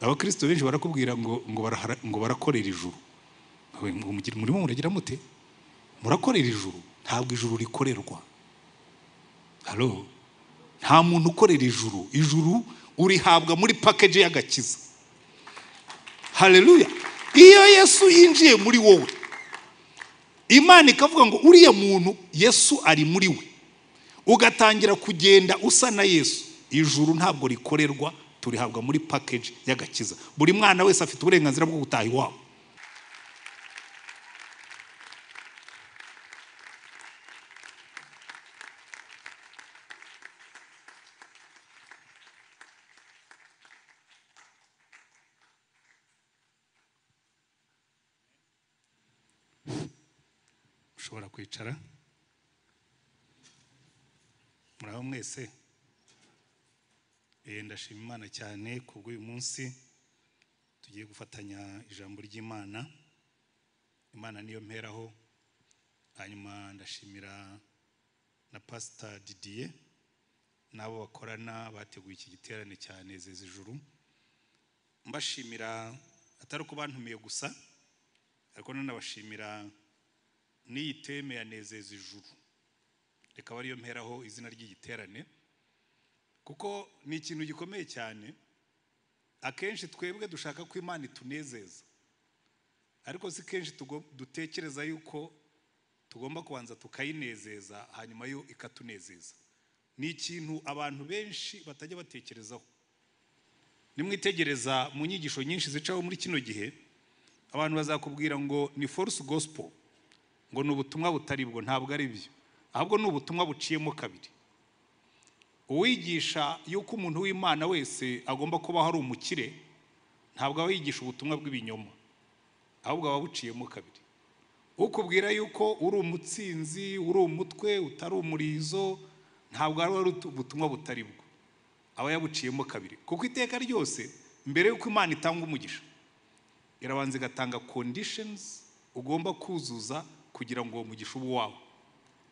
Abakristo benshi barakubwira ngo barakorera ijuru. Murimo muragira mute? Murakorera ijuru? Ntabwo ijuru rikorerwa. Halo, nta muntu ukorera ijuru. Ijuru urihabwa muri package y'agakiza. Haleluya. Iyo Yesu yinjiye muri wowe, Imana ikavuga ngo uriya muntu Yesu ari muri we, ugatangira kugenda usa na Yesu. Ijuru ntabwo rikorerwa, turihabwa muri package y'agakiza. Buri mwana wese afite uburenganzira bwo gutaha iwabo. Ushobora kwicara. Muraho mwese. Ndashima Imana cyane kubw'uyu munsi tugiye gufatanya ijambo ry'Imana. Imana niyo mperaho. Hanyuma ndashimira na Pastor Didier n'abo bakorana bateguye iki giterane cyane Nezeza Ijuru. Mbashimira atari uko bantumiye gusa, ariko nanabashimira n'iyi teme ya Nezeza Ijuru. Reka ariyo mperaho izina ry'igiterane, kuko ni ikintu gikomeye cyane. Akenshi twebwe dushaka ko Imana itunezeza, ariko si kenshi dutekereza yuko tugomba kubanza tukayinezeza hanyuma yo ikatunezeza. Ni ikintu abantu benshi batajya batekerezaho. Nimwitegereza mu nyigisho nyinshi zicaho muri kino gihe, abantu bazakubwira ngo ni false gospel, ngo ni ubutumwa butari bwo. Ntabwo ari byo, ahubwo ni ubutumwa buciyemo kabiri. Uwigisha yuko umuntu w'Imana wese agomba kubaho ari umukire, ntabwo aba yigisha ubutumwa bw'ibinyoma, ahubwo aba buciyemo kabiri. Ukubwira yuko uri umutsinzi, uri umutwe, utari umurizo, ntabwo ari ubutumwa butari bwo, aba yabuciyemo kabiri. Kuko iteka ryose mbere yuko Imana itanga umugisha, irabanza igatanga conditions ugomba kuzuza kugira ngo uwo mugisha ube uwawe.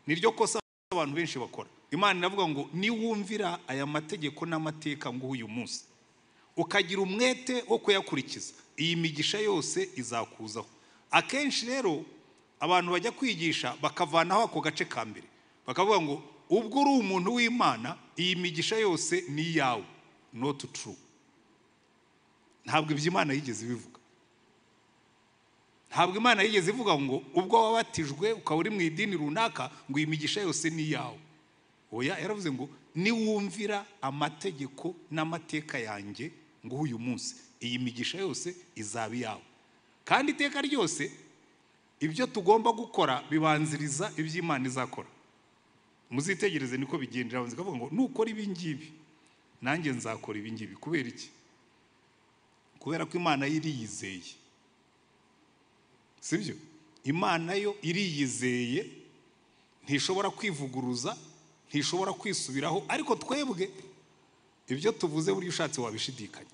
Niryo kosa abantu benshi bakora. Imana iravuga ngo niwumvira aya mategeko n'amateka ngo uyu munsi, ukagira umwete wo kuyakurikiza, iyi migisha yose izakuzaho. Akenshi rero abantu bajya kwigisha bakavanaho ako gace ka mbere, bakavuga ngo ubwo uri umuntu w'Imana iyi migisha yose ni iyawe. Not true. Ntabwo ibyo Imana yigeze ibivuga. Ntabwo Imana yigeze ivuga ngo ubwo wabatijwe ukaba uri mu idini runaka ngo iyi migisha yose ni iyawe. Oya, yaravuze ngo niwumvira amategeko n'amateka yanjye ngo uyu munsi, iyi migisha yose izaba iyawe. Kandi iteka ryose ibyo tugomba gukora bibanziriza ibyo Imana izakora. Muzitegereze niko bigendera. Irabanza ikavuga ngo nukora ibi ngibi nanjye nzakora ibi ngibi. Kubera iki? Kubera ko Imana iriyizeye. Sibyo? Imana yo iriyizeye, ntishobora kwivuguruza, ntishobora kwisubiraho. Ariko twebwe ibyo tuvuze buryo ushatse wabishidikanya.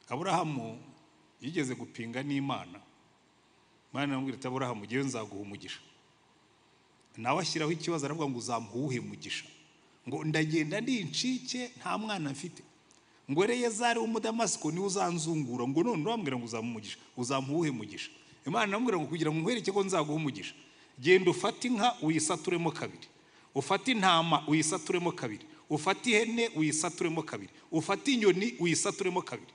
Aburahamu yigeze gupinga n'Imana. Imana iramubwira iti Aburahamu, jyewe nzaguha umugisha. Nawe ashyiraho ikibazo aravuga ngo uzamuha uwuhe mugisha? Ngo ndagenda ndi incike nta mwana mfite. Ngo Eleyazari w'Umudamasiko niwe uzanzungura, ngo none urambwira ngo uzamuha umugisha, uzamuha uwuhe mugisha? Imana iramubwira ngo kugira ngo nkwereke ko nzaguha umugisha, genda ufate inka uyisaturemo kabiri, ufate intama uyisaturemo kabiri, ufate ihene uyisaturemo kabiri, ufate inyoni uyisaturemo kabiri,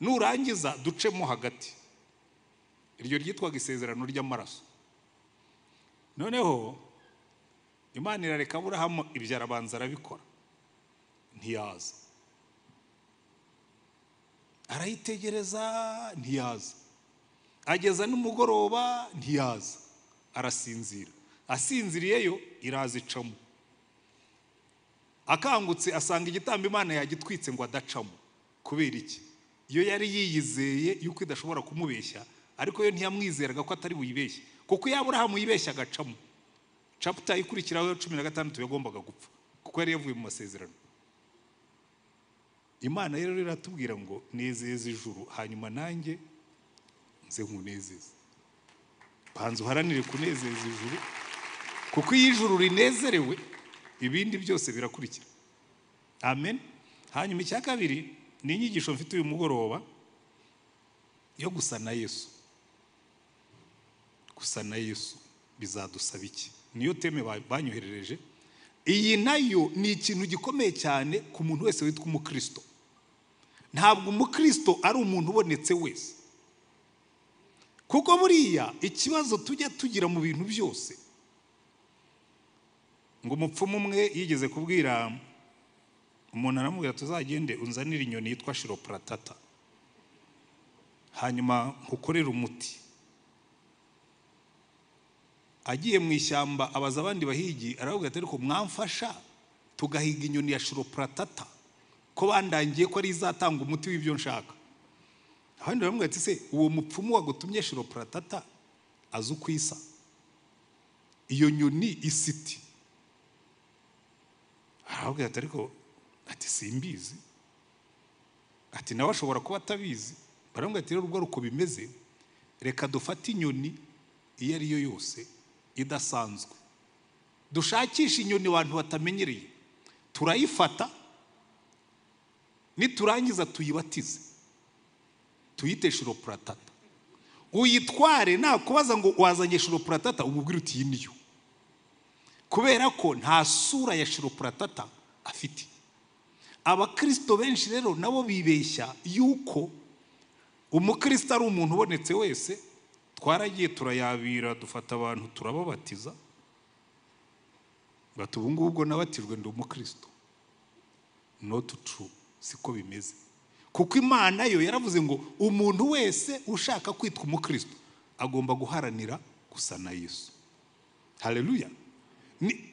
nurangiza ducemo hagati. Iryo ryitwaga isezerano ry'amaraso. Noneho Imana irareka Aburahamu ibyo arabanza arabikora, ntiyaza. Arayitegereza ntiyaza, ageza n'umugoroba ntiyaza, arasinzira. Asinziriyeyo iraza icamo. Akangutse asanga igitambo Imana yagitwitse ngo adacamo. Kubera iki? Iyo yari yiyizeye yuko idashobora kumubeshya, ariko yo ntiyamwizeraga ko atari buyibeshye. Kuko iyo Aburahamu yibeshya agacamo, chapter ikurikiraho 16 yagombaga gupfa, kuko yari yavuye mu masezerano. Imana rero iratubwira ngo nezeze ijuru, hanyuma nanjye nze nkunezeze. Banza uharanire kunezeza ijuru, kuko iyo ijuru rinezerewe ibindi byose birakurikira. Amen. Hanyuma icya kabiri Ni inyigisho mfite uyu mugoroba yo gusa na Yesu. Gusa na Yesu bizadusaba iki? Niyo thème banyoherereje. Iyi nayo ni ikintu gikomeye cyane ku muntu wese witwa umukristo. Ntabwo umukristo ari umuntu ubonetse wese, kuko buriya ikibazo tujya tugira mu bintu byose, ngo umupfumu umwe yigeze kubwira umuntu, aramubwira: "Tuzagende unzanire inyoni yitwa shiropuratata, hanyuma nkukorere umuti." Agiye mu ishyamba abaza abandi bahigi, aravuga ati: "Ariko mwamfasha tugahiga inyoni ya shiropuratata, ko bandangiye ko ari izatanga umuti w'ibyo nshaka?" Abandi baramubwira ati: "Se uwo mupfumu wagutumye shiropuratata azi uko isa? Iyo nyoni isiti?" Arababwira ati: "Ariko," ati, "simbizi." Ati: "Nawe ashobora kuba atabizi." Baramubwira ati: "Rero ubwo ari uko bimeze, reka dufate inyoni iyo ari yo yose idasanzwe, dushakishe inyoni abantu batamenyereye, turayifata, niturangiza tuyibatize, tuyite shiropuratata, uyitware. Nakubaza ngo wazanye shiropuratata, umubwire uti iyi niyo, kubera ko nta sura ya shiropuratata afite." Abakirisito benshi rero nabo bibeshya yuko umukristo ari umuntu ubonetse wese. Twaragiye turayabira, dufata abantu turababatiza, bati: "Ubu ngubu ubwo nabatijwe ndi umukristo." Not true, siko bimeze, kuko Imana yo yaravuze ngo umuntu wese ushaka kwitwa umukristo agomba guharanira gusa na Yesu. Haleluya!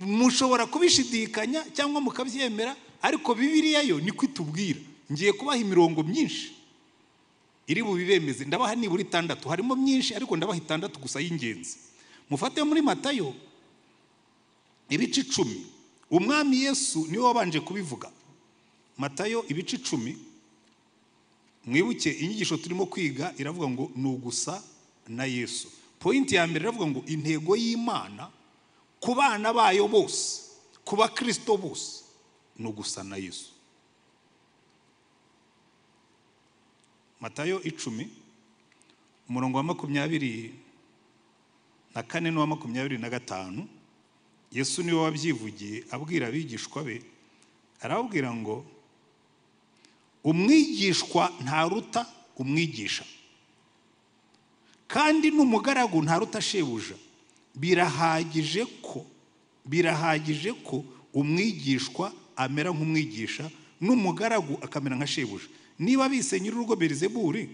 Mushobora kubishidikanya cyangwa mukabyemera, ariko Bibiliya yo niko itubwira. Ngiye kubaha imirongo myinshi iri bubibemeze. Ndabaha nibura itandatu, harimo myinshi ariko ndabaha itandatu gusa y'ingenzi. Mufate muri Matayo ibice 10. Umwami Yesu niwe wabanje kubivuga. Matayo ibice 10. Mwibuke inyigisho turimo kwiga iravuga ngo ni ugusa na Yesu. Point ya mbere iravuga ngo intego y'Imana ku bana bayo bose, ku bakristo bose, ni ugusa na Yesu. Matayo 10, umurongo wa 24 n'uwa 25. Yesu niwe wabyivugiye abwira abigishwa be, arababwira ngo umwigishwa ntaruta umwigisha, kandi n'umugaragu ntaruta shebuja. Birahagije ko umwigishwa amera nk'umwigisha, n'umugaragu akamera nka shebuja. Niba bise nyir'urugo Berizeburi,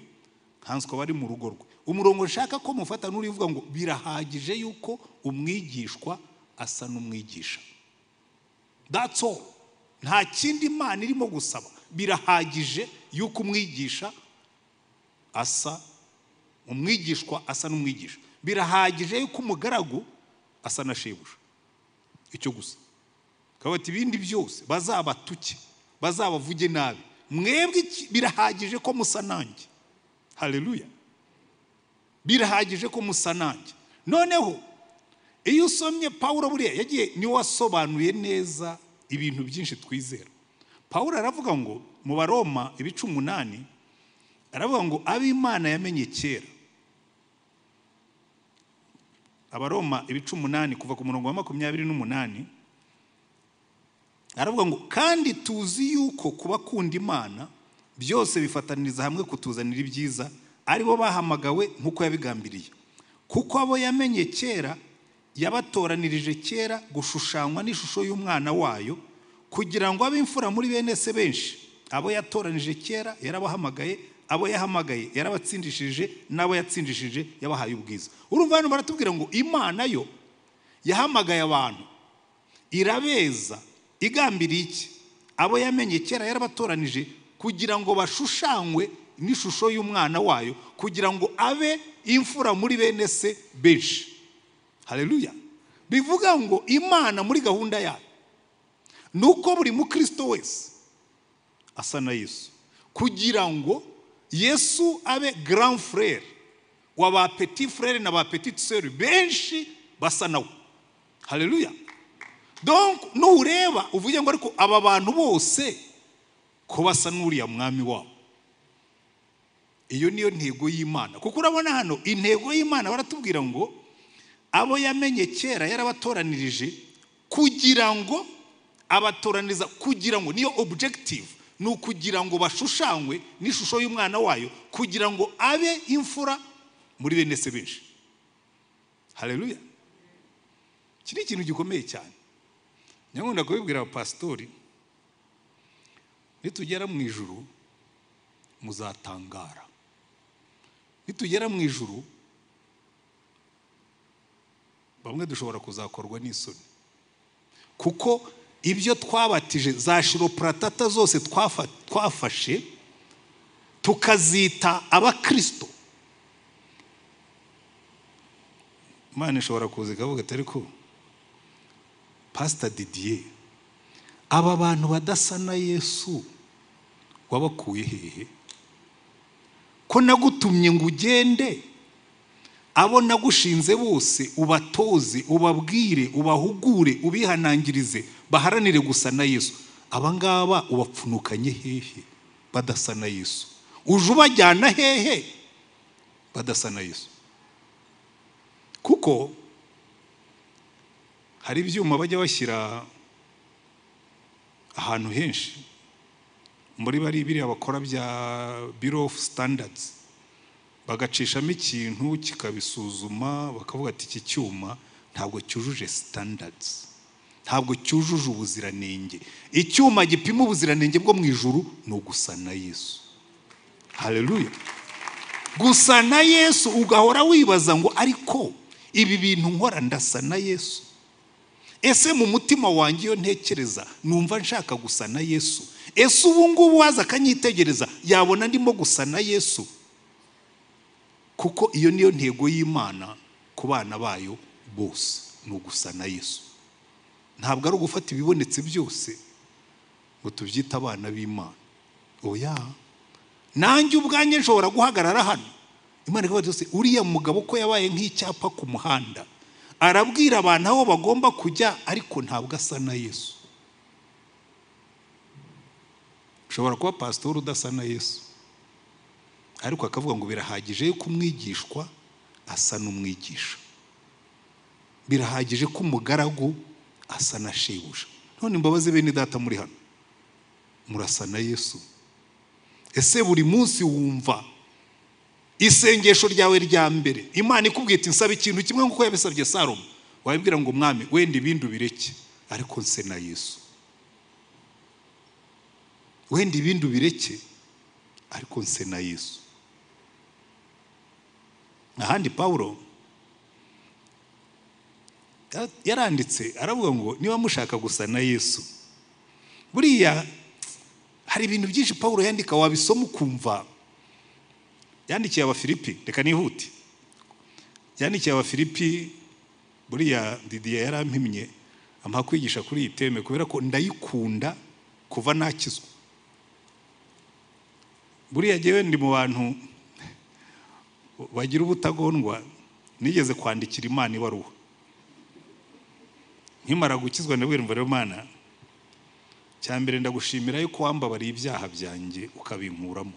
nkanswe abari mu rugo rwe. Umurongo nshaka ko mufata n'urivuga ngo birahagije yuko umwigishwa asa n'umwigisha. That's all, nta kindi Imana irimo gusaba. Birahagije yuko umwigisha asa, umwigishwa asa n'umwigisha. Birahagije yuko umugaragu asa na shebuja. Icyo gusa. Kabati ibindi byose bazabatuke, bazabavuge nabi, mwebwe birahagije ko musa nanjye. Haleluya! Birahagije ko musa nanjye. Noneho iyo usomye Pawulo, buriya yagiye niwe wasobanuye neza ibintu byinshi twizera. Pawulo aravuga ngo mu Baroma ibice 8, aravuga ngo ab'Imana yamenye kera. Abaroma ibice 8, kuva ku murongo wa 28, aravuga ngo kandi tuzi yuko kubakunda Imana byose bifataniriza hamwe kutuzanira ibyiza, aribo bahamagawe nk'uko yabigambiriye. Kuko abo yamenye kera yabatoranirije kera gushushanywa n'ishusho y'umwana wayo, kugira ngo abe imfura muri bene se benshi. Abo yatoranije kera yarabahamagaye, abo yahamagaye yarabatsindishije, n'abo yatsindishije yabahaye ubwiza. Urumva hano baratubwira ngo Imana yo yahamagaye abantu irabeza, igambiriye iki? Abo yamenye kera yarabatoranije kugira ngo bashushanywe n'ishusho y'umwana wayo, kugira ngo abe imfura muri bene se benshi. Haleluya! Bivuga ngo Imana muri gahunda yayo ni uko buri mukristo wese asa na Yesu, kugira ngo Yesu abe grand frère wa ba petit frère na ba petite sœur benshi basa nawe. Haleluya! Donc nureba uvuge ngo ariko aba bantu bose ko basa n'uriya mwami wabo. Iyo niyo ntego y'Imana. Kuko urabona hano intego y'Imana baratubwira ngo abo yamenye kera yarabatoranirije kugira ngo abatoraniriza, kugira ngo niyo objective, ni ukugira ngo bashushanywe n'ishusho y'umwana wayo, kugira ngo abe imfura muri bene se benshi. Haleluya. Iki ni ikintu gikomeye cyane. Nyakunda kubibwira abapasitori, nitugera mu ijuru muzatangara. Nitugera mu ijuru bamwe dushobora kuzakorwa n'isoni, kuko ibyo twabatije za shiropuratata zose twafashe tukazita abakristo. Imana ishobora kuza ikavuga ati ariko Pastor Didier, aba bantu badasa na Yesu wabakuye hehe? Ko nagutumye ngo ugende, abo nagushinze bose ubatoze, ubabwire, ubahugure, ubihanangirize, baharanire gusa na Yesu. Aba ngaba ubapfunukanye hehe badasa na Yesu? Uje ubajyana hehe badasa na Yesu? Kuko hari ibyuma bajya bashyira ahantu henshi muri bari biriya bakora bya Bureau of Standards, bagacishamo ikintu kikabisuzuma, bakavuga ati iki cyuma ntabwo cyujuje standards, ntabwo cyujuje ubuziranenge. Icyuma gipima ubuziranenge bwo mu ijuru ni ugusa na Yesu. Haleluya. Gusa na Yesu, ugahora wibaza ngo ariko ibi bintu nkora ndasa na Yesu? Ese mu mutima wanjye iyo ntekereza numva nshaka gusa na Yesu? Ese ubu ngubu waza akanyitegereza yabona ndimo gusa na Yesu? Kuko iyo niyo ntego y'Imana ku bana bayo bose, ni ugusa na Yesu. Ntabwo ari ugufata ibibonetse byose ngo tubyite abana b'Imana. Oya, nanjye ubwanjye nshobora guhagarara hano, Imana ikavuga iti uriya mugabo ko yabaye nk'icyapa ku muhanda, arabwira abantu aho bagomba kujya, ariko ntabwo asa na Yesu. Ushobora kuba pasitori udasa na Yesu, ariko akavuga ngo birahagije ko umwigishwa asa n'umwigisha, birahagije ko umugaragu asa na shebuja. None imbabazi bene data muri hano, murasa na Yesu? Ese buri munsi wumva isengesho ryawe rya mbere Imana ikubwira iti nsaba ikintu kimwe nk'uko yabisabye Salomo, wabibwira ngo mwami wenda ibindi ubireke ariko nse na Yesu? Wenda ibindi ubireke ariko nse na Yesu. Ahandi Paulo yaranditse aravuga ngo niba mushaka gusa na Yesu. Buriya hari ibintu byinshi Paulo yandika wabisoma ukumva. Yandikiye Abafilipi, reka nihute. Yandikiye Abafilipi, buriya Didier yarampimye ampa kwigisha kuri iyi teme kubera ko ndayikunda kuva nakizwa. Buriya jewe ndi mu bantu bagira ubutagondwa, nigeze kwandikira Imana ibaruwa. Nkimara gukizwa ndabwira umva rero Mana, cyambere ndagushimira yuko wambabariye ibyaha byanjye ukabinkuramo.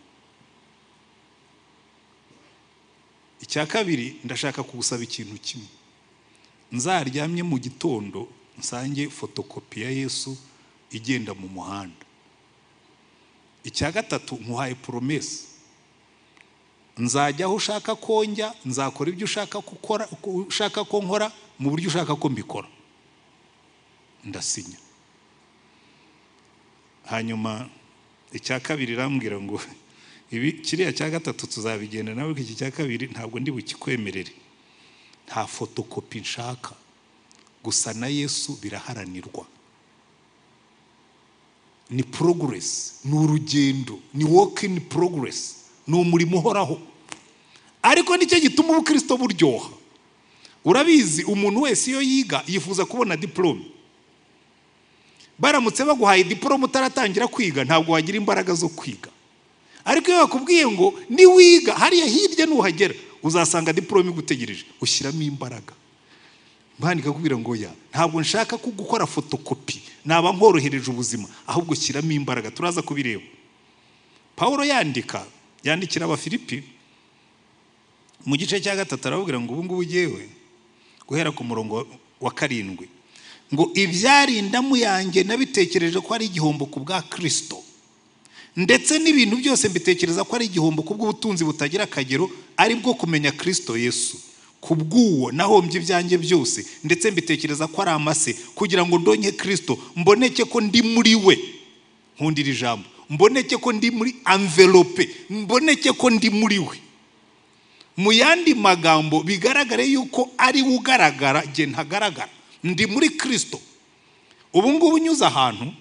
Icya kabiri ndashaka kugusaba ikintu kimwe, nzaryamye mu gitondo nsange fotokopi ya Yesu igenda mu muhanda. Icya gatatu nkuhaye promesse, nzajya aho ushaka ko njya, nzakora ibyo ushaka gukora, ushaka ko nkora mu buryo ushaka ko mbikora. Ndasinya. Hanyuma icya kabiri irambwira ngo ibi kiriya cya gatatu tuzabigenda nawe, iki cya kabiri ntabwo ndi bukikwemerere. Nta fotokopi nshaka, gusa na Yesu biraharanirwa. Ni progress, ni urugendo, ni work in progress, ni umurimo uhoraho. Ariko nicyo gituma ubukristo buryoha. Urabizi umuntu wese iyo yiga yifuza kubona diplome. Baramutse baguhaye diplome utaratangira kwiga ntabwo wagira imbaraga zo kwiga. Ariko iyo bakubwiye ngo niwiga hariya hirya nuhagera uzasanga diplome igutegereje, ushyiramo imbaraga. Imana ikakubwira ngo ya ntabwo nshaka ko gukora fotokopi naba nkorohereje ubuzima, ahubwo shyiramo imbaraga. Turaza kubireba. Pawulo yandika, yandikira Abafilipi mu gice cya 3, arababwira ngo ubu ngubu jyewe, guhera ku murongo wa 7, ngo ibyari indamu yanjye nabitekereje ko ari igihombo ku bwa Kristo, ndetse n'ibintu byose mbitekereza ko ari igihombo ku bw'ubutunzi butagira akagero, ari bwo kumenya Kristo Yesu. Ku bw'uwo nahombye ibyanjye byose, ndetse mbitekereza ko ari amase, kugira ngo ndonke Kristo, mboneke ko ndi muri we. Nkundira ijambo, mboneke ko ndi muri envelope, mboneke ko ndi muri we. Mu yandi magambo bigaragare yuko ari we ugaragara, jye ntagaragara, ndi muri Kristo. Ubu ngubu unyuze ahantu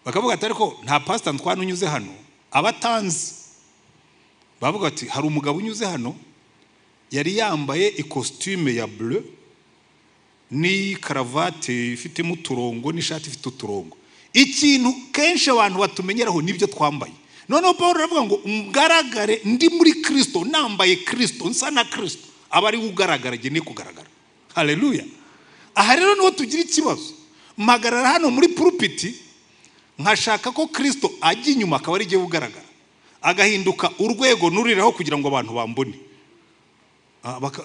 bakavuga ati ariko nta pastor Ntwana unyuze hano, abatanzi bavuga ati hari umugabo unyuze hano yari yambaye ikositime ya bleu ni karavate ifitemo uturongo n'ishati ifite uturongo. Ikintu kenshi abantu batumenyeraho nibyo twambaye. Noneho Paul aravuga ngo ngaragare ndi muri Kristo, nambaye Kristo, nsa na Kristo, aba ari ugaragara, jye ni kugaragara. Haleluya. Aha rero niho tugira ikibazo. Mpagarara hano muri pulpiti nkashaka ko Kristo ajya inyuma akaba ari jye ugaragara, agahinduka urwego nuriraho kugira ngo abantu bambone.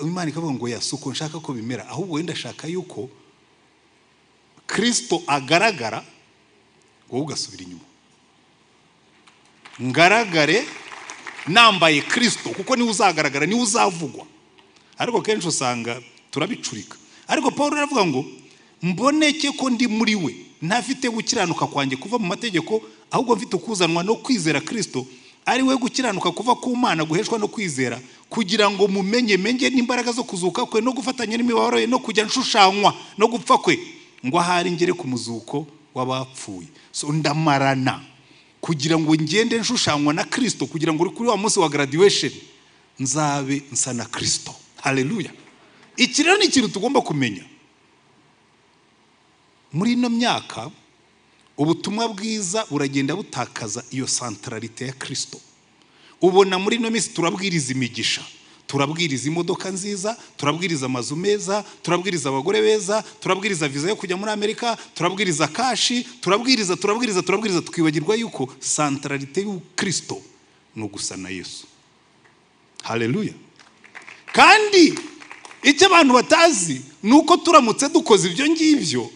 Imana ikavuga ngo yasuko nshaka ko bimera, ahubwo wenda ashaka yuko Kristo agaragara, wowe ugasubira inyuma. Ngaragare nambaye Kristo, kuko niwe uzagaragara, niwe uzavugwa. Ariko kenshi usanga turabicurika. Ariko Paul aravuga ngo mboneke ko ndi muri we, ntafite gukiranuka kwanjye kuva mu mategeko, ahubwo mfite ukuzanwa no kwizera Kristo, ari we gukiranuka kuva ku Mana guheshwa no kwizera, kugira ngo mumenye menye n'imbaraga zo kuzuka kwe no gufatanya n'imibabaro ye no kujya nshushanywa no gupfa kwe, ngo ahari ngere ku muzuko w'abapfuye. So ndamarana kugira ngo ngende nshushanywa na Kristo, kugira ngo kuri wa munsi wa graduation nzabe nsa na Kristo. Haleluya. Iki rero ni ikintu tugomba kumenya. Muri ino myaka ubutumwa bwiza buragenda butakaza iyo centralité ya Kristo. Ubona muri ino minsi turabwiriza imigisha, turabwiriza imodoka nziza, turabwiriza amazu meza, turabwiriza abagore beza, turabwiriza visa yo kujya muri Amerika, turabwiriza kashi, turabwiriza turabwiriza turabwiriza, tukibagirwa yuko centralité y'u Kristo ni ugusa na Yesu. Haleluya. Kandi icyo abantu batazi nuko turamutse dukoze ibyo ngibyo,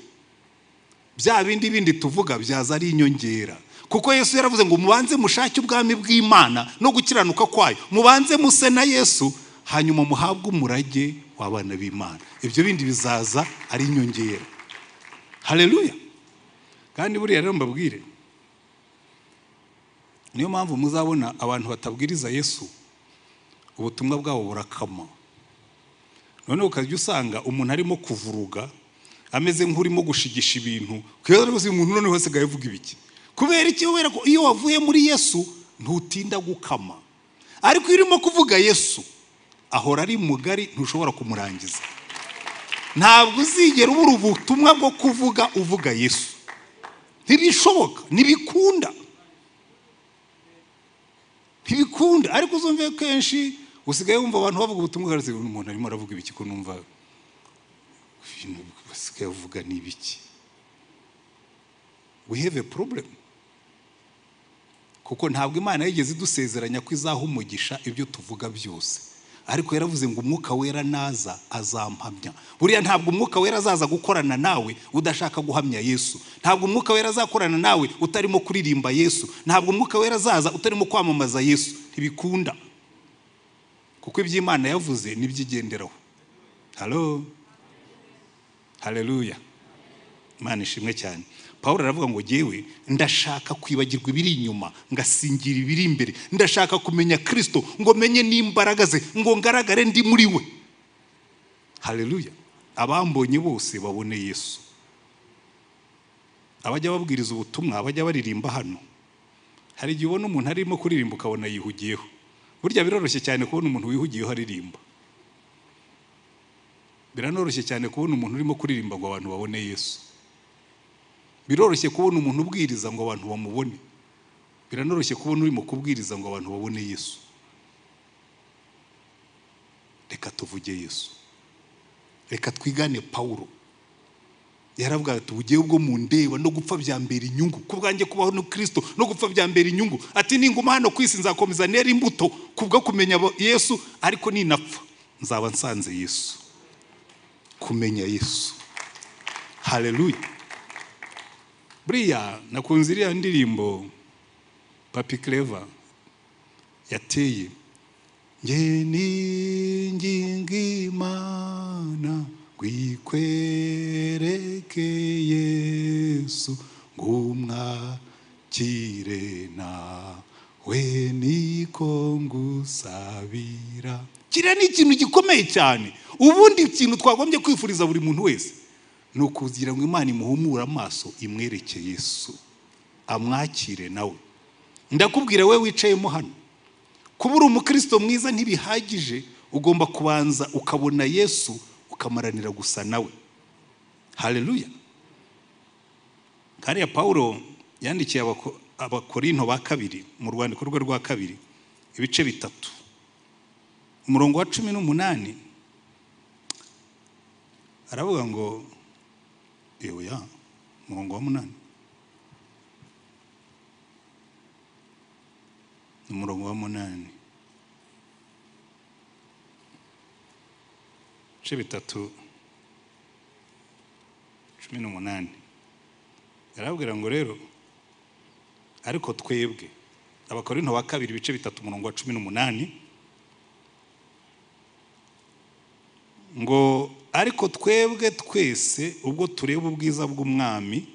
bya bindi bindi tuvuga byaza ari inyongera. Kuko Yesu yaravuze ngo mubanze mushake ubwami bw'Imana no gukiranuka kwayo, mubanze muse na Yesu, hanyuma muhabwe umurage w'abana b'Imana. Ibyo bindi bizaza ari inyongera. Haleluya. Kandi buriya rero mbabwire, niyo mpamvu muzabona abantu batabwiriza Yesu ubutumwa bwabo burakama. None ukajya usanga umuntu arimo kuvuruga, ameze nk'urimo gushigisha ibintu, kugeza rwose umuntu noneho asigaye avuga ibiki. Kubera iki? Kubera ko iyo wavuye muri Yesu ntutinda gukama. Ariko iyo urimo kuvuga Yesu ahora ari mugari, ntushobora kumurangiza. Ntabwo uzigera ubura ubutumwa bwo kuvuga uvuga Yesu. Ntibishoboka, ntibikunda. Ntibikunda. Ariko uzumve kenshi usigaye wumva abantu bavuga ubutumwa, umuntu arimo aravuga ibiki ko numva ibintu basigaye bavuga ni ibiki. We have a problem. Kuko ntabwo Imana yigeze idusezeranya ko izaha umugisha ibyo tuvuga byose. Ariko yaravuze ngo umwuka wera naza azampamya. Buriya ntabwo umwuka wera azaza gukorana nawe udashaka guhamya Yesu. Ntabwo umwuka wera azakorana nawe utarimo kuririmba Yesu. Ntabwo umwuka wera azaza utarimo kwamamaza Yesu. Ntibikunda. Kuko iby'Imana yavuze nibyigenderaho. Hello. Haleluya. Imana ishimwe cyane. Paul aravuga ngo jyewe ndashaka kwibagirwa ibiri inyuma, ngasingira ibiri imbere. Ndashaka kumenya Kristo, ngo menye n'imbaraga ze, ngo ngaragare ndi muri we. Haleluya. Abambonye bose babone Yesu. Abajya babwiriza ubutumwa, abajya baririmba hano, hari igihe ubona umuntu arimo kuririmba ukabona yihugiyeho. Burya biroroshye cyane kubona umuntu wihugiyeho aririmba. Biranoroshye cyane kubona umuntu urimo kuririmba ngo abantu babone Yesu. Biroroshye kubona umuntu ubwiriza ngo abantu bamubone. Biranoroshye kubona urimo kubwiriza ngo abantu babone Yesu. Reka tuvuge Yesu. Reka twigane Paulo. Yaravuga ati ubugiye ubwo mundeba no gupfa byambera inyungu, ku bwanjye kubaho no Kristo no gupfa byambera inyungu. Ati ninguma hano ku isi nzakomeza nera imbuto kubwo kumenya Yesu, ariko ninapfa nzaba nsanze Yesu. Kumenya Yesu. Haleluya. Buriya nakunze iriya ndirimbo Papi Clever yateye, nge ninginga Imana ngwikwereke Yesu, ngumwakire nawe niko ngusabira. Kiriya ni ikintu gikomeye cyane. Ubundi ikintu twagombye kwifuriza buri muntu wese ni ukugira ngo Imana imuhumure amaso, imwereke Yesu, amwakire nawe. Ndakubwira we wicayemo hano, kuba uri umukristo mwiza ntibihagije, ugomba kubanza ukabona Yesu, ukamaranira gusa nawe. Haleluya. Kariya Paulo yandikiye Abakorinto ba kabiri mu rwandiko rwe rwa kabiri ibice 3 umurongo wa 18 aravuga ngo ya umurongo wa 8, umurongo wa 8 ibice 3 18 yarabwira ngo rero ariko twebwe, Abakorinto ba kabiri ibice 3 umurongo wa 18 ngo ariko twebwe twese ubwo tureba ubwiza bw'umwami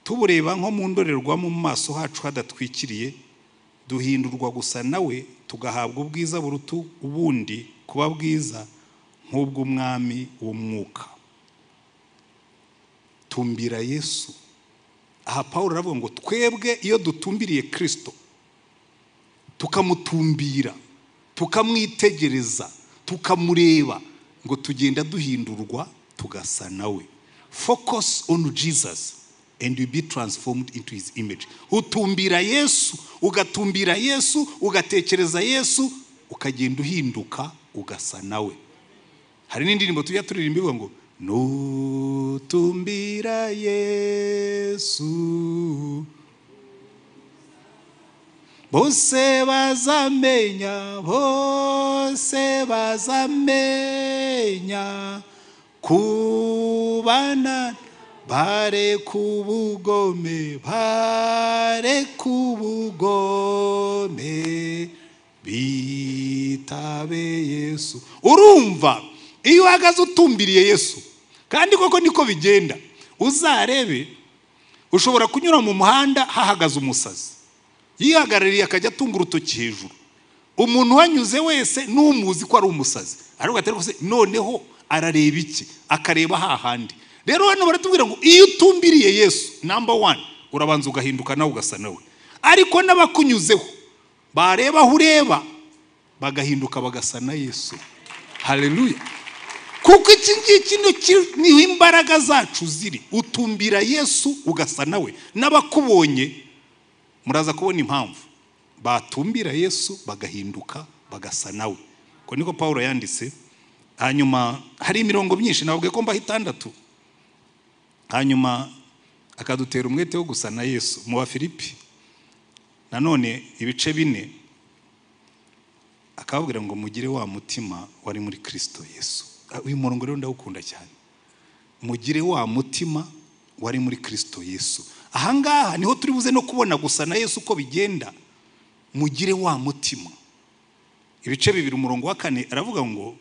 tubureba nko mu ndorerwamo mu maso hacu hadatwikiriye, duhindurwa gusa nawe tugahabwa ubwiza buruta ubundi kuba bwiza nk'ubw'umwami w'umwuka. Tumbira Yesu. Aha Paulo aravuga ngo twebwe iyo dutumbiriye Kristo, tukamutumbira, tukamwitegereza, tukamureba, ngo tugenda duhindurwa tugasa nawe. Focus on Jesus and you be transformed into his image. Utumbira Yesu, ugatumbira Yesu, ugatekereza Yesu, ukagenda uhinduka ugasa nawe. Hari n'indirimbo tujya turirimba ivuga ngo nutumbira Yesu bose bazamenya, bose bazamenya kubana bare kubugome, bare kubugome bitabe Yesu. Urumva iyo uhagaze utumbiriye Yesu, kandi koko niko bigenda. Uzarebe ushobora kunyura mu muhanda hahagaze umusazi yihagarariye akajya atunga urutoki hejuru, umuntu wanyuze wese n'umuzi ko ari umusazi, ariko atari ko se noneho arareba iki? Akareba hahandi. Rero hano baratubwira ngo iyo utumbiriye Yesu, number 1 urabanza ugahinduka nawe ugasa nawe, ariko n'abakunyuzeho bareba aho ureba bagahinduka bagasa na Yesu. Haleluya. Kuko iki ngiki niho imbaraga zacu ziri. Utumbira Yesu ugasa nawe, n'abakubonye muraza kubona impamvu batumbira Yesu bagahinduka bagasa nawe. Ko niko Paulo yanditse. Hanyuma hari imirongo myinshi nababwiye ko mbaho 6. Hanyuma akadutera umwete wo gusa na Yesu mu Bafilipi nanone ibice 4 akababwira ngo mugire wa mutima wari muri Kristo Yesu. Uyu murongo rero ndawukunda cyane. Mugire wa mutima wari muri Kristo Yesu. Ahangaha niho turi buze no kubona gusa na Yesu uko bigenda. Mugire wa mutima. Ibice 2 umurongo wa 4 aravuga ngo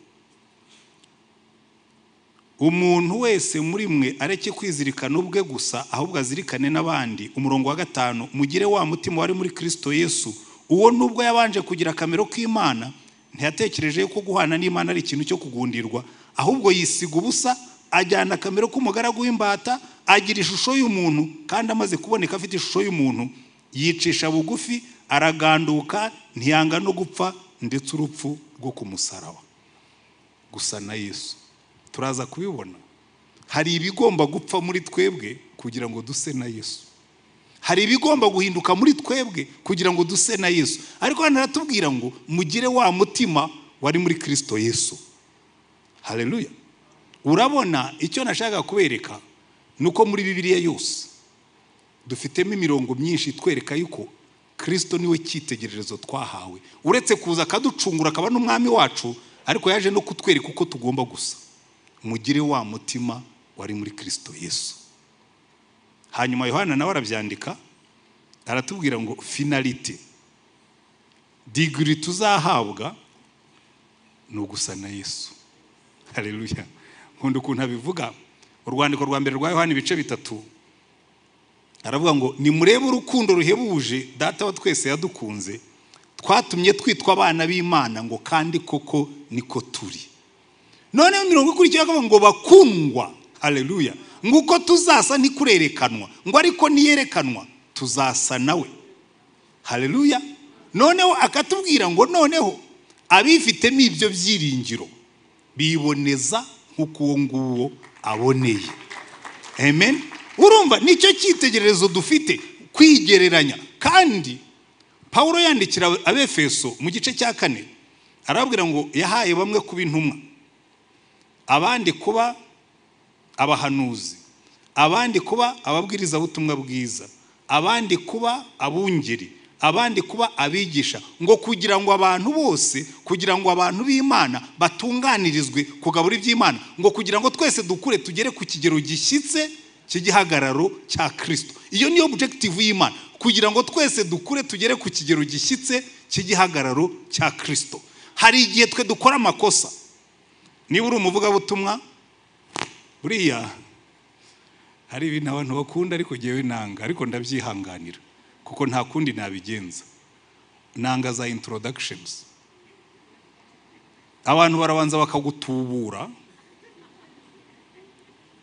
umuntu wese muri mwe areke kwizirikana ubwe gusa, ahubwo azirikane n'abandi. Umurongo wa 5 mugire wa mutima wari muri Kristo Yesu, uwo nubwo yabanje kugira akamero k'Imana ntiyatekereje ko guhana n'Imana ari ikintu cyo kugundirwa, ahubwo yisiga ubusa, ajyana akamero k'umugaragu w'imbata, agira ishusho y'umuntu, kandi amaze kuboneka afite ishusho y'umuntu yicisha bugufi, araganduka, ntiyanga no gupfa, ndetse urupfu rwo ku musaraba. Gusa na Yesu turaza kubibona. Hari ibigomba gupfa muri twebwe kugira ngo duse na Yesu. Hari ibigomba guhinduka muri twebwe kugira ngo duse na Yesu. Ariko hano aratubwira ngo mugire wa mutima wari muri Kristo Yesu. Haleluya. Urabona icyo nashaka kubereka Ni uko muri Bibiliya yose dufitemo imirongo myinshi itwereka yuko Kristo niwe cyitegererezo twahawe. Uretse kuza akaducungura akaba n'umwami wacu, ariko yaje no kutwereka uko tugomba gusa. Mugire wa mutima wari muri Kristo Yesu. Hanyuma Yohana nawe arabyandika, aratubwira ngo finalité, degree tuzahabwa ni ugusa na Yesu. Haleluya. Nkunda ukuntu abivuga. Urwandiko rwa mbere rwa Yohana ibice 3, aravuga ngo nimurebe urukundo ruhebuje Data wa twese yadukunze, twatumye twitwa abana b'Imana, ngo kandi koko niko turi. Noneho mirongo ikurikiye akavuga ngo bakundwa, haleluya, ngo uko tuzasa ntikurerekanwa, ngo ariko niyerekanwa tuzasa nawe. Haleluya. Noneho akatubwira ngo noneho abifitemo ibyo byiringiro biboneza nk'uko uwo nguwo aboneye. Amen. Urumva nicyo cyitegererezo dufite, kwigereranya. Kandi Paulo yandikira Abefeso mu gice cya 4 arababwira ngo yahaye bamwe kuba intumwa, abandi kuba abahanuzi, abandi kuba ababwirizabutumwa bwiza, abandi kuba abungeri, abandi kuba abigisha, ngo kugira ngo abantu bose, kugira ngo abantu b'Imana batunganirizwe kugabura iby'Imana, ngo kugira ngo twese dukure tugere ku kigero gishyitse cy'igihagararo cya Kristo. Iyo niyo objective y'Imana, kugira ngo twese dukure tugere ku kigero gishyitse cy'igihagararo cya Kristo. Hari igihe twe dukora amakosa. Niba uri umuvugabutumwa, buriya hari ibintu abantu bakunda ariko jyewe nanga, ariko ndabyihanganira kuko nta kundi nabigenza. Nanga za introductions. Abantu barabanza bakagutubura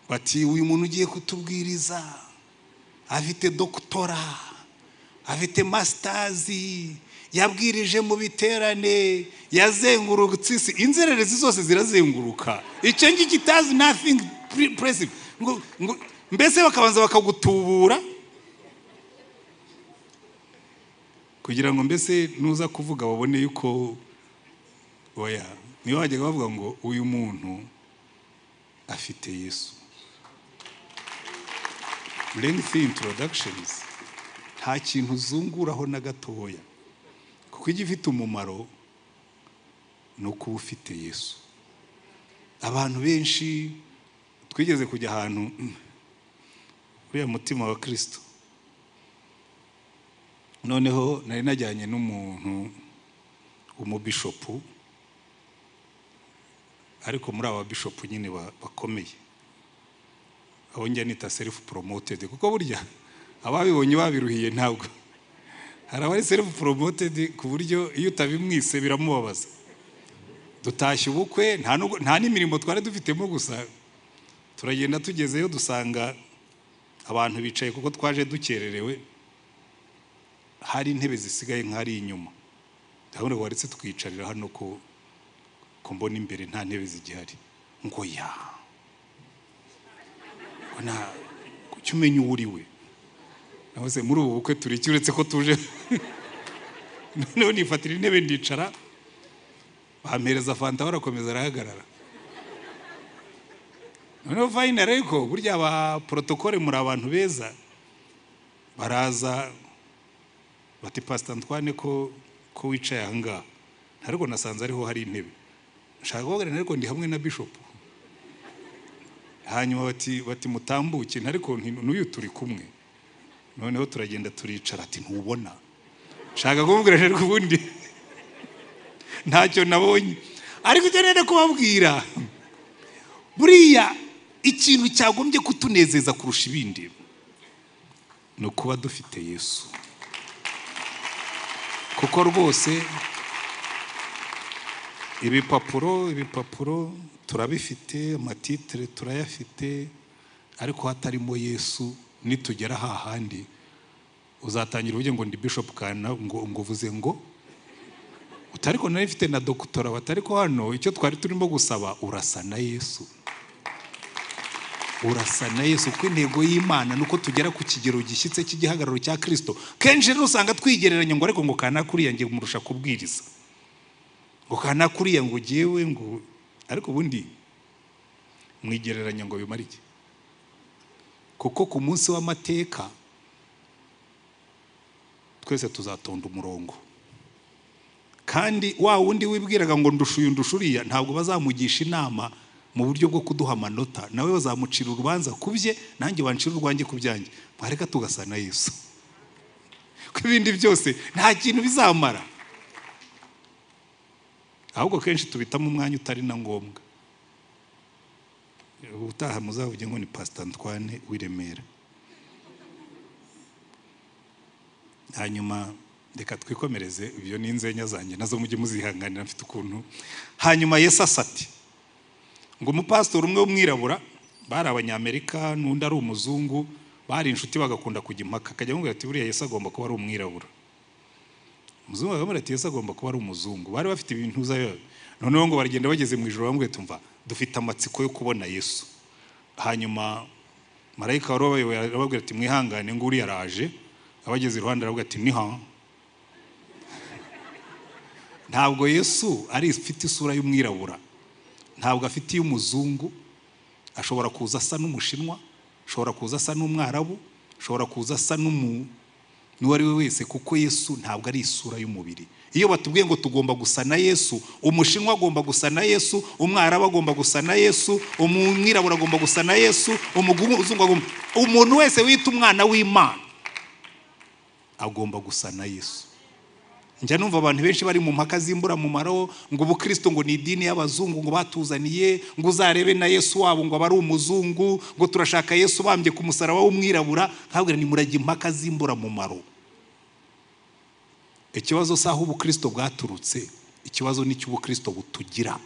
bati uyu muntu ugiye kutubwiriza afite doctora, afite masters, yabwirije mu biterane, yazengurutse isi, inzererezi zose zirazenguruka. Icyo ngiki kitazi nothing impressive. Ngo mbese bakabanza bakagutubura kugira ngo mbese nuza kuvuga babone yuko oya. Niyo bajyaga bavuga ngo uyu muntu afite Yesu. Lengthy introductions nta kintu uzunguraho na gatoya, kuko igifite umumaro ni ukuba ufite Yesu. Abantu benshi twigeze kujya ahantu uriya mutima wa Kristo, noneho nari najyanye n'umuntu umubishopu, ariko muri aba bishopu nyine bakomeye, abo njya nita self promoted, kuko burya ababibonye babiruhiye ntabwo hari abari self promoted ku buryo iyo utabimwise biramubabaza. Dutashye ubukwe, nta n'imirimo twari dufitemo, gusa turagenda tugezeyo dusanga abantu bicaye kuko twaje dukererewe, hari intebe zisigaye nk'ari inyuma. Ndabona waretse twicarira hano ko mbona imbere nta ntebe zigihari. Ngo ya na kuki umenya uwo uri we? Nahoze muri ubu bukwe turi iki uretse ko tuje. Noneho nifatira intebe ndicara, bampereza fanta barakomeza arahagarara. Noneho final, ariko burya aba protocole muri abantu beza, baraza bati Pastor Antoine ko wicaye aha ngaha, ariko nasanze ariho hari intebe. Nshaka kubagarira ariko ndi hamwe na bishop. Hanyuma bati mutambuke, ariko n'uyu turi kumwe. Noneho turagenda turicara, ati ntubona. Nshaka kumubwira ariko ubundi ntacyo nabonye. Ariko icyo nenda kubabwira, buriya ikintu cyagombye kutunezeza kurusha ibindi ni ukuba dufite Yesu. Kuko rwose ibipapuro turabifite, amatitre turayafite, ariko hatarimo Yesu nitugera hahandi uzatangira uvuge ngo ndi bishop kana, ngo uvuze ngo utariko nari mfite na doctora, batariko hano icyo twari turimo gusaba urasa na Yesu. Urasa na Yesu, kuko intego y'Imana nuko tugera ku kigero gishyitse cy'igihagararo cya Kristo. Kenshi rero usanga twigereranya ngo ariko ngo kana kuriya ngiye kumurusha kubwiriza, ngo kana kuriya ngo jewe ngo, ariko ubundi mwigereranya ngo bimara iki? Kuko ku munsi w'amateka twese tuzatonda umurongo, kandi wa wundi wibwiraga ngo ndushuye ndushuriya ntabwo bazamugisha inama mu buryo bwo kuduha amanota, nawe bazamucira urubanza kubye, nanjye bancira urwanjye ku byanjye. Mwareka tugasa na Yesu, ko ibindi byose nta kintu bizamara. Ahubwo kenshi tubitamo umwanya utari na ngombwa. Ubutaha muzavuge ngo ni Pastor Antoine w'Iremera. Hanyuma reka twikomereze, ibyo ni inzenya zanjye nazo mujye muzihanganira, mfite ukuntu. Hanyuma Yesu asati ngo umupasitori umwe w'umwirabura, bari abanyamerika n'undi ari umuzungu, bari inshuti bagakunda kujya impaka, akajya amubwira ati buriya Yesu agomba kuba ari umwirabura. Umuzungu akamubwira ati Yesu agomba kuba ari umuzungu. Bari bafite ibintu zayo. Noneho ngo baragenda bageze mu ijoro bamubwira ati umva dufite amatsiko yo kubona Yesu. Hanyuma marayika wari wabayoboye arababwira ati mwihangane ngo uriya araje. Abageze iruhande aravuga ati niha. Ntabwo Yesu ari ifite isura y'umwirabura, ntabwo afite iy'umuzungu. Ashobora kuza asa n'umushinwa, ashobora kuza asa n'umwarabu, ashobora kuza asa n'uwo ari we wese, kuko Yesu ntabwo ari isura y'umubiri. Iyo batubwiye ngo tugomba gusa na Yesu, umushinwa agomba gusa na Yesu, umwarabu agomba gusa na Yesu, umwirabura agomba gusa na Yesu, umuzungu agomba, umuntu wese wita umwana w'Imana agomba gusa na Yesu. Njya numva abantu benshi bari mu mpaka z'imburamumaro ngo ubukristo ngo ni idini y'abazungu ngo batuzaniye, ngo uzarebe na Yesu wabo ngo aba ari umuzungu, ngo turashaka Yesu bambye ku musaraba w'umwirabura. Nkabwira ni murajya impaka z'imburamumaro. Ikibazo si aho ubukristo bwaturutse, ikibazo ni cy'ubukristo butugira.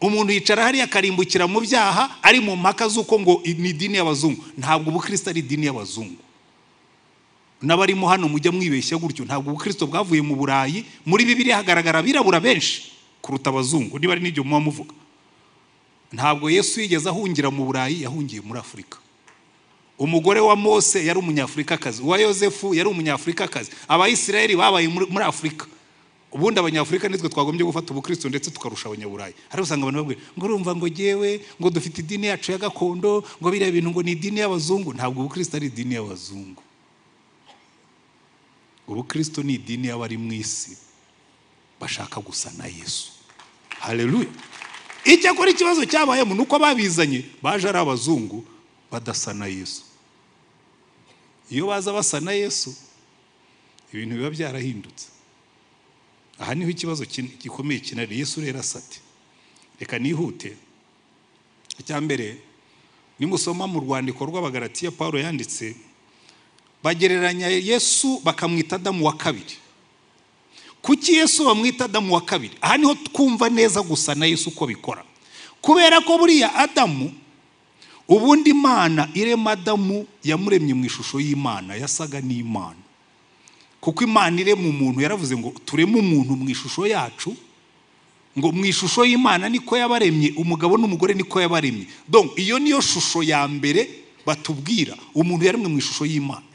Umuntu yicara hariya akarimbukira mu byaha ari mu mpaka z'uko ngo ni idini y'abazungu. Ntabwo ubukristo ari idini y'abazungu. N'abarimo hano mujya mwibeshya gutyo, ntabwo ubukristo bwavuye mu Burayi. Muri Bibiliya hagaragara abirabura benshi kuruta abazungu, niba ari n'ibyo muba muvuga. Ntabwo Yesu yigeze ahungira mu Burayi, yahungiye muri Afurika. Umugore wa Mose yari umunyafurikakazi, uwa Yosefu yari umunyafurikakazi. Abayisiraheli babaye muri Afurika. Ubundi abanyafurika nitwe twagombye gufata ubukristo ndetse tukarusha abanyaburayi. Hari usanga abantu babwira ngo urumva ngo jewe ngo dufite idini yacu ya gakondo, ngo biriya bintu ngo ni idini y'abazungu. Ntabwo ubukristo ari idini y'abazungu. Ubukristo ni idini y'abari mu isi bashaka gusa na Yesu. Haleluya. Icyakora ikibazo cyabayemo nuko babizanye baje ari abazungu badasa na Yesu. Iyo baza basa na Yesu ibintu biba byarahindutse. Aha niho ikibazo gikomeye kinari. Yesu rero asate. Reka nihute. Icyambere nimusoma mu rwandiko rw'Abagalatiya Paulo yanditse, bagereranya Yesu bakamwita Adamu wa kabiri. Kuki Yesu bamwita Adamu wa kabiri? Aha niho twumva neza gusa na Yesu uko bikora. Kubera ko buriya Adamu, ubundi Imana irema Adamu yamuremye mu ishusho y'Imana, yasaga n'Imana. Kuko Imana irema umuntu yaravuze ngo tureme umuntu mu ishusho yacu, ngo mu ishusho y'Imana niko yabaremye, umugabo n'umugore niko yabaremye. Donc iyo niyo shusho ya mbere batubwira, umuntu yaremwe mu ishusho y'Imana.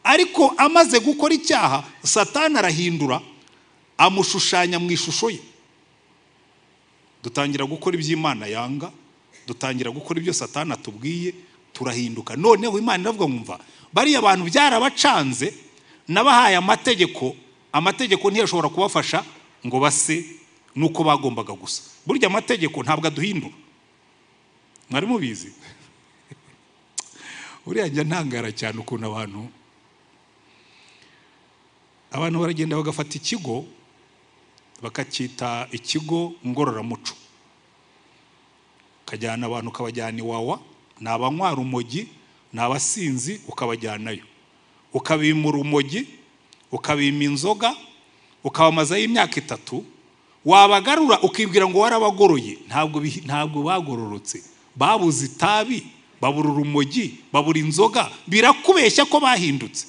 Ariko amaze gukora icyaha, Satani arahindura amushushanya mu ishusho ye. Dutangira gukora iby'Imana yanga, dutangira gukora ibyo Satani atubwiye, turahinduka. Noneho Imana iravuga ngo bariya abantu byarabacanze, nabahaye amategeko, amategeko ntiyashobora kubafasha ngo base nuko bagombaga gusa. Burya amategeko ntabwo aduhindura. Mwari mubizi? Uriya njya ntangara cyane ukuntu abantu baragenda bagafata ikigo bakacyita ikigo ngororamuco, ukajyana abantu ukabajyana iwawa, ni abanywa urumogi, ni abasinzi, ukabajyanayo, ukabimura urumogi, ukabima inzoga, ukabamazayo imyaka 3, wabagarura ukibwira ngo warabagoroye. Ntabwo bagororotse, babuze itabi, babura urumogi, babura inzoga, birakubeshya ko bahindutse.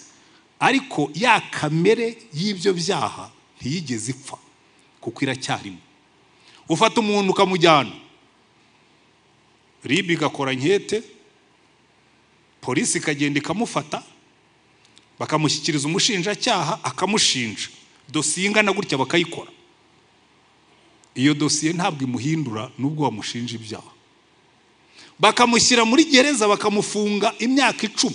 Ariko ya kamere y'ibyo byaha ntiyigeze ipfa kuko iracyarimo. Ufata umuntu ukamujyana RIB igakora nkete, polisi ikagenda ikamufata, bakamushyikiriza umushinjacyaha akamushinja, dosiye ingana gutya bakayikora. Iyo dosiye ntabwo imuhindura nubwo wamushinja ibyaha. Bakamushyira muri gereza bakamufunga imyaka 10.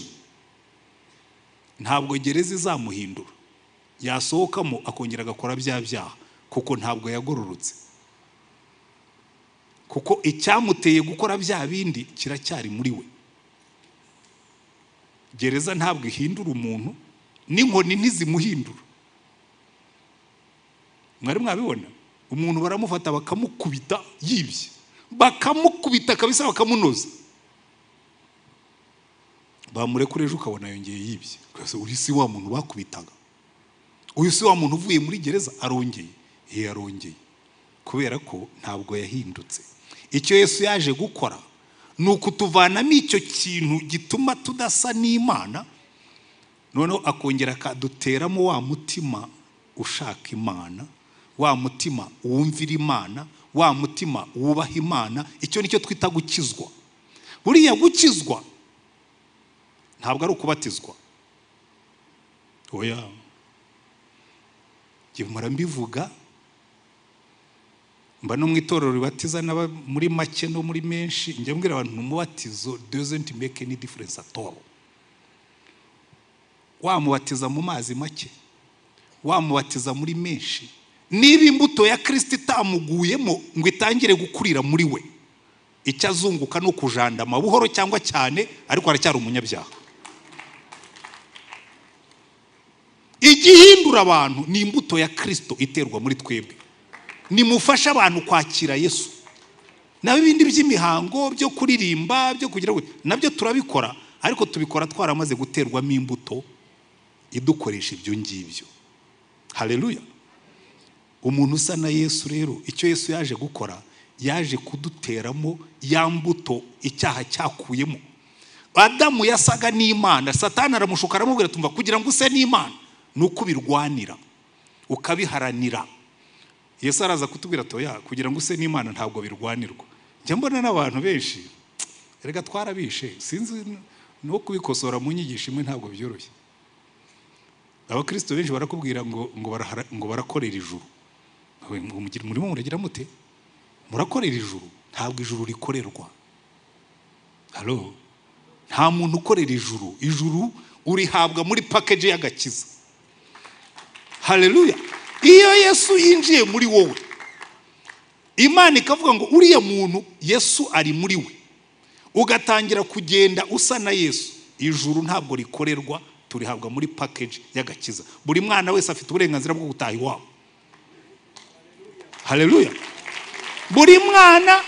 Ntabwo gereza izamuhindura. Yasohokamo akongera agakora bya byaha kuko ntabwo yagororotse. Kuko icyamuteye gukora bya bindi kiracyari muri we. Gereza ntabwo ihindura umuntu, n'inkoni ntizimuhindura. Mwari mwabibona? Umuntu baramufata bakamukubita yibye, bakamukubita kabisa bakamunoza, bamurekura ejo ukabona yongeye yibye. Uri si wa muntu bakubitaga, uyu si wa muntu uvuye muri gereza, arongeye. Arongeye kubera ko ntabwo yahindutse. Icyo Yesu yaje gukora ni ukutuvanamo icyo kintu gituma tudasa n'Imana, noneho akongera akaduteramo wa mutima ushaka Imana, wa mutima wumvira Imana, wa mutima wubaha Imana. Icyo nicyo twita gukizwa. Buriya gukizwa ntabwo ari ukubatizwa. Oya, njye mpora mbivuga, mba no mu itorero ribatiza n'aba muri make no muri menshi, njya mbwira abantu umubatizo doesn't make any difference at all. Wamubatiza mu mazi make, wamubatiza muri menshi, niba imbuto ya Kristo itamuguyemo ngo itangire gukurira muri we, icyo azunguka ni ukujandama buhoro cyangwa cyane, ariko aracyari umunyabyaha. Igihindura abantu ni imbuto ya Kristo iterwa muri twebwe. Nimufasha abantu kwakira Yesu. Naho ibindi by'imihango byo kuririmba byo kugira gute nabyo turabikora, ariko tubikora twaramaze guterwamo imbuto idukoresha ibyo ngibyo. Haleluya. Umuntu usa na Yesu rero, icyo Yesu yaje gukora, yaje kuduteramo ya mbuto icyaha cyakuyemo. Adamu yasaga n'Imana, Satani aramushuka aramubwira tumva kugira ngo use n'Imana nuko ubirwanira ukabiharanira. Yesu araza kutubwira ati oya, kugira ngo use n'Imana ntabwo birwanirwa. Njya mbona n'abantu benshi erega twarabishe, sinzi no kubikosora mu nyigisho imwe ntabwo byoroshye. Abakristo benshi barakubwira ngo ngo barakorera ijuru. Murimo muragira mute? Murakorera ijuru? Ntabwo ijuru rikorerwa. Halo, nta muntu ukorera ijuru. Ijuru urihabwa muri package y'agakiza. Haleluya. Iyo Yesu yinjiye muri wowe, Imana ikavuga ngo uriya muntu Yesu ari muri we, ugatangira kugenda usa na Yesu. Ijuru ntabwo rikorerwa, turihabwa muri package y'agakiza. Buri mwana wese afite uburenganzira bwo gutaha iwabo. Haleluya. Buri mwana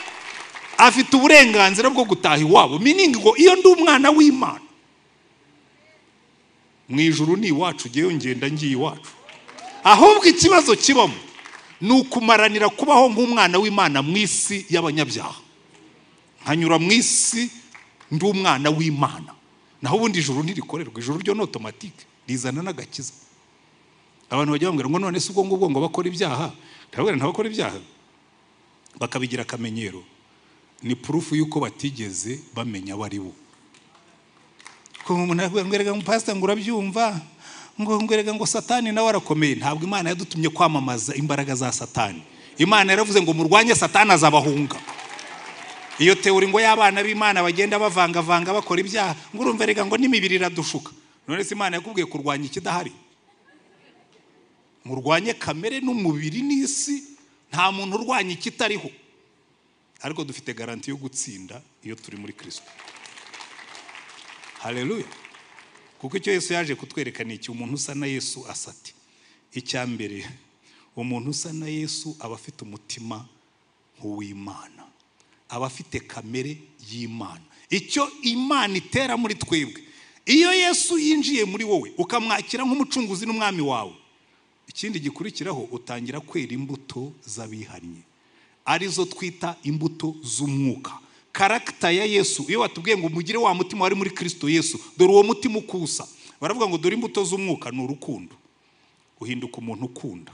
afite uburenganzira bwo gutaha iwabo. Meaning ngo iyo ndi umwana w'Imana, mu ijuru ni iwacu, ngewe ngenda ngiye iwacu. Ahubwo ikibazo kibamo ni ukumaranira kubaho nk'umwana w'Imana mu isi y'abanyabyaha. Nkanyura mu isi ndi umwana w'Imana. Naho ubundi ijuru ntirikorerwa, ijuru ryo ni automatique, rizana n'agakiza. Abantu bajya bambwira ngo none se ubwo ngubwo ngo bakora ibyaha, ndababwira ntabakora ibyaha, bakabigira akamenyero. Ni proof yuko batigeze bamenya abo ari bo. Ko umuntu aravuga ngo erega pastor ngo urabyumva, ngo erega ngo Satani nawe arakomeye. Ntabwo Imana yadutumye kwamamaza imbaraga za Satani. Imana yaravuze ngo murwanye Satani azabahunga. Iyo teori ngo y'abana b'Imana bagenda bavangavanga bakora ibyaha, ngo urumva erega ngo n'imibiri iradushuka. None se Imana yakubwiye kurwanya ikidahari? Murwanye kamere n'umubiri n'isi, nta muntu urwanya ikitariho. Ariko dufite garanti yo gutsinda iyo turi muri Kristo. Haleluya. Kuko icyo Yesu yaje kutwereka ni iki? Umuntu usa na Yesu asati. Icya mbere, umuntu usa na Yesu aba afite umutima nk'uw'Imana, aba afite kamere y'Imana. Icyo Imana itera muri twebwe, iyo Yesu yinjiye muri wowe ukamwakira nk'umucunguzi n'umwami wawe, ikindi gikurikiraho utangira kwera imbuto z'abihannye, arizo twita imbuto z'umwuka. Karagita ya Yesu, iyo batubwiye ngo mugire wa mutima wari muri Kristo Yesu, dore uwo mutima ukusa, baravuga ngo dore imbuto z'umwuka ni urukundo. Uhinduka umuntu ukunda,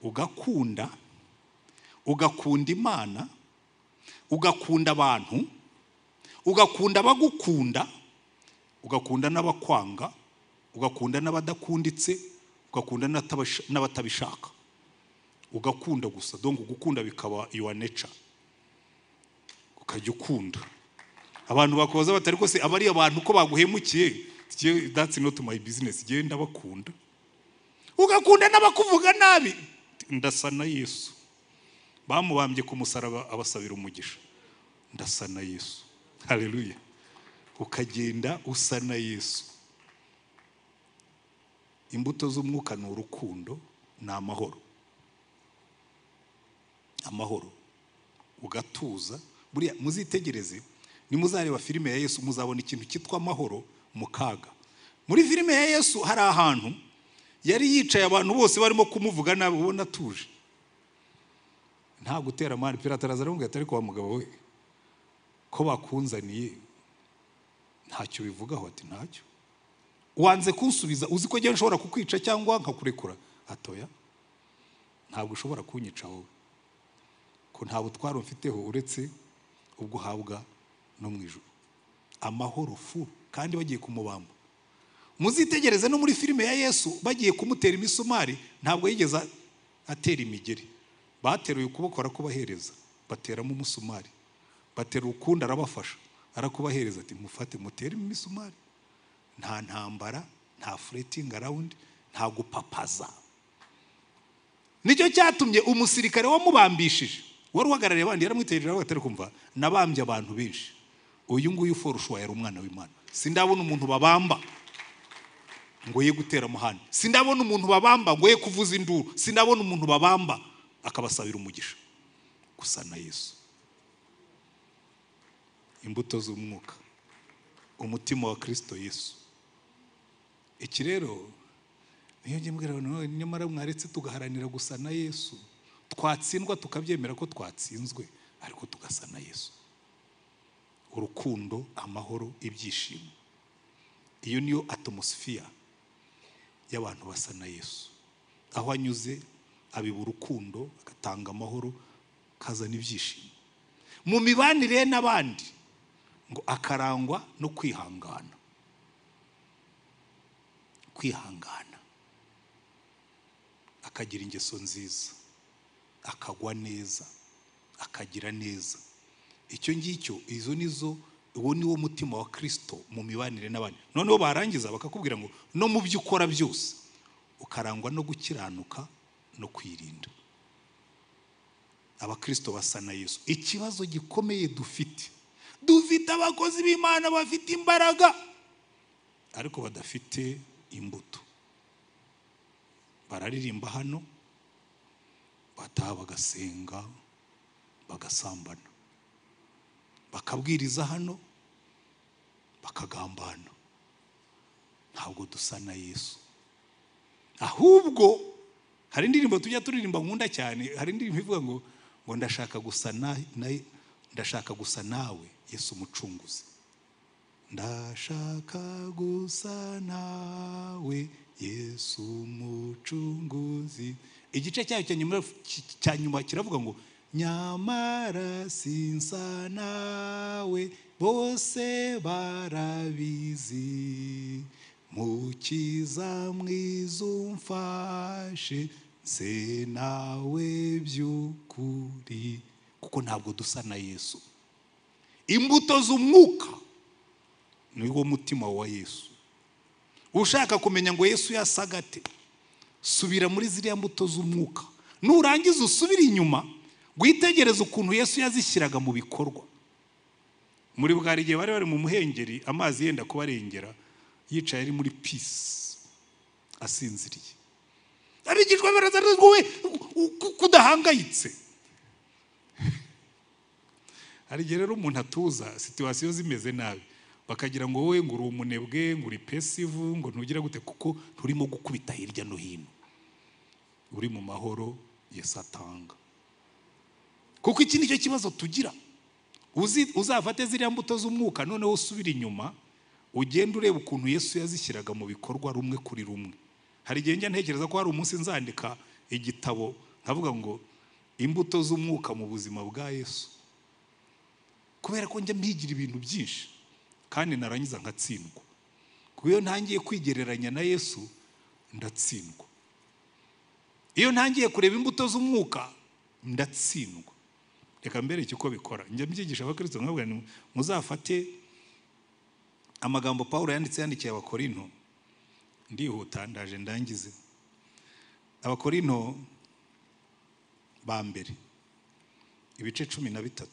ugakunda, ugakunda Imana, ugakunda abantu, ugakunda abagukunda, ugakunda n'abakwanga, ugakunda n'abadakunditse, ugakunda n'abatabishaka. Ugakunda gusa, donc gukunda bikaba your nature. Ukajya ukunda abantu bakoza batari ko se aba ari abantu ko baguhemukiye, that's not my business, genda bakunda. Ugakunda n'abakuvuga nabi, ndasa na Yesu. Bamubambye ku musaraba abasabira umugisha, ndasa na Yesu. Haleluya. Ukagenda usa na Yesu. Imbuto z'umwuka ni urukundo, ni amahoro. Amahoro, ugatuza. Buriya muzitegereze, nimuzareba filime ya Yesu muzabona ikintu cyitwa amahoro mu kaga. Muri filime ya Yesu hari ahantu yari yicaye abantu bose barimo kumuvuga nabi, ubona atuje, nta gutera amani. Pilato araza aramubwira ati ariko wa mugabo we, ko bakunzaniye ntacyo bivugaho? Ati ntacyo. Wanze kunsubiza, uzi ko njyewe nshobora kukwica cyangwa nkakurekura? Atoya, ntabwo ushobora kunyica wowe, ko nta butwaro mfiteho uretse ubwo uhabwa no mu ijuru. Amahoro fu. Kandi bagiye kumubamba. Muzitegereze no muri filime ya Yesu bagiye kumutera imisumari, ntabwo yigeze atera imigeri. Bateruye ukuboko arakubahereza, bateramo umusumari, batera ukundi arabafasha arakubahereza, ati mufate mutere imisumari. Nta ntambara, nta fighting around, nta gupapaza. Nicyo cyatumye umusirikare wamubambishije wari uhagarariye abandi yaramwitegereje aravuga ati kumva nabambye abantu benshi, uyu nguyu for sure yari umwana w'Imana. Sindabona umuntu babamba ngo ye gutera amahane, sindabona umuntu babamba ngo ye kuvuza induru, sindabona umuntu babamba akabasabira umugisha. Gusa na Yesu. Imbuto z'umwuka, umutima wa Kristo Yesu. Iki rero niyo njye mbwira abantu, nyamara mwaretse tugaharanira gusa na Yesu, twatsindwa tukabyemera ko twatsinzwe, ariko tugasa na Yesu. Urukundo, amahoro, ibyishimo, iyo niyo atmosphere y'abantu basa na Yesu. Aho anyuze abiba urukundo, agatanga amahoro, akazana ibyishimo. Mu mibanire ye n'abandi ngo akarangwa no kwihangana. Kwihangana, akagira ingeso nziza, akagwa neza, akagira neza. Icyo ngicyo, izo nizo, uwo ni wo mutima wa Kristo mu mibanire n'abandi. Noneho barangiza bakakubwira ngo no mu byo ukora byose ukarangwa no gukiranuka no kwirinda. Abakristo basa na Yesu. Ikibazo gikomeye dufite, dufite abakozi b'Imana bafite imbaraga ariko badafite imbuto. Bararirimba hano, bataha bagasenga, bagasambana, bakabwiriza hano, bakagambana. Ntabwo dusa na Yesu. Ahubwo hari indirimbo tujya turirimba nkunda cyane, hari indirimbo ivuga ngo ngo ndashaka gusa na, ndashaka gusa nawe Yesu umucunguzi, ndashaka gusa nawe Yesu umucunguzi. Igice cyayo cya nyuma kiravuga ngo nyamara sinsa nawe bose barabizi, mukiza mwiza umfashe nse nawe by'ukuri. Kuko ntabwo dusa na Yesu. Imbuto z'umwuka ni wo mutima wa Yesu. Ushaka kumenya ngo Yesu yasaga ate, subira muri ziriya mbuto z'umwuka. Nurangiza usubire inyuma witegereze ukuntu Yesu yazishyiraga mu bikorwa. Muri bwari igihe bari bari mu muhengeri, amazi yenda kubarengera, yicaye ari muri peace asinziriye. Abigishwa baraza ngo we kudahangayitse. Hari igihe rero umuntu atuza situation zimeze nabi, bakagira ngo wowe ngo uri umunebwe, ngo uri passive, ngo ntugira gute, kuko nturimo gukubita hirya no hino. Uri mu mahoro Yesu atanga. Kuko iki nicyo kibazo tugira. Uzafate ziriya mbuto z'umwuka, noneho usubire inyuma ugende ureba ukuntu Yesu yazishyiraga mu bikorwa rumwe kuri rumwe. Hari igihe njya ntekereza ko hari umunsi nzandika igitabo nkavuga ngo imbuto z'umwuka mu buzima bwa Yesu, kubera ko njya mpigira ibintu byinshi kandi narangiza nkatsindwa. Kuko iyo ntangiye kwigereranya na Yesu ndatsindwa. Iyo ntangiye kureba imbuto z'umwuka ndatsindwa. Reka mbereke uko bikora. Njya mbyigisha abakristo nkababwira nti muzafate amagambo Pawulo yanditse yandikiye Abakorinto. Ndihuta ndaje ndangize. Abakorinto ba mbere ibice 13.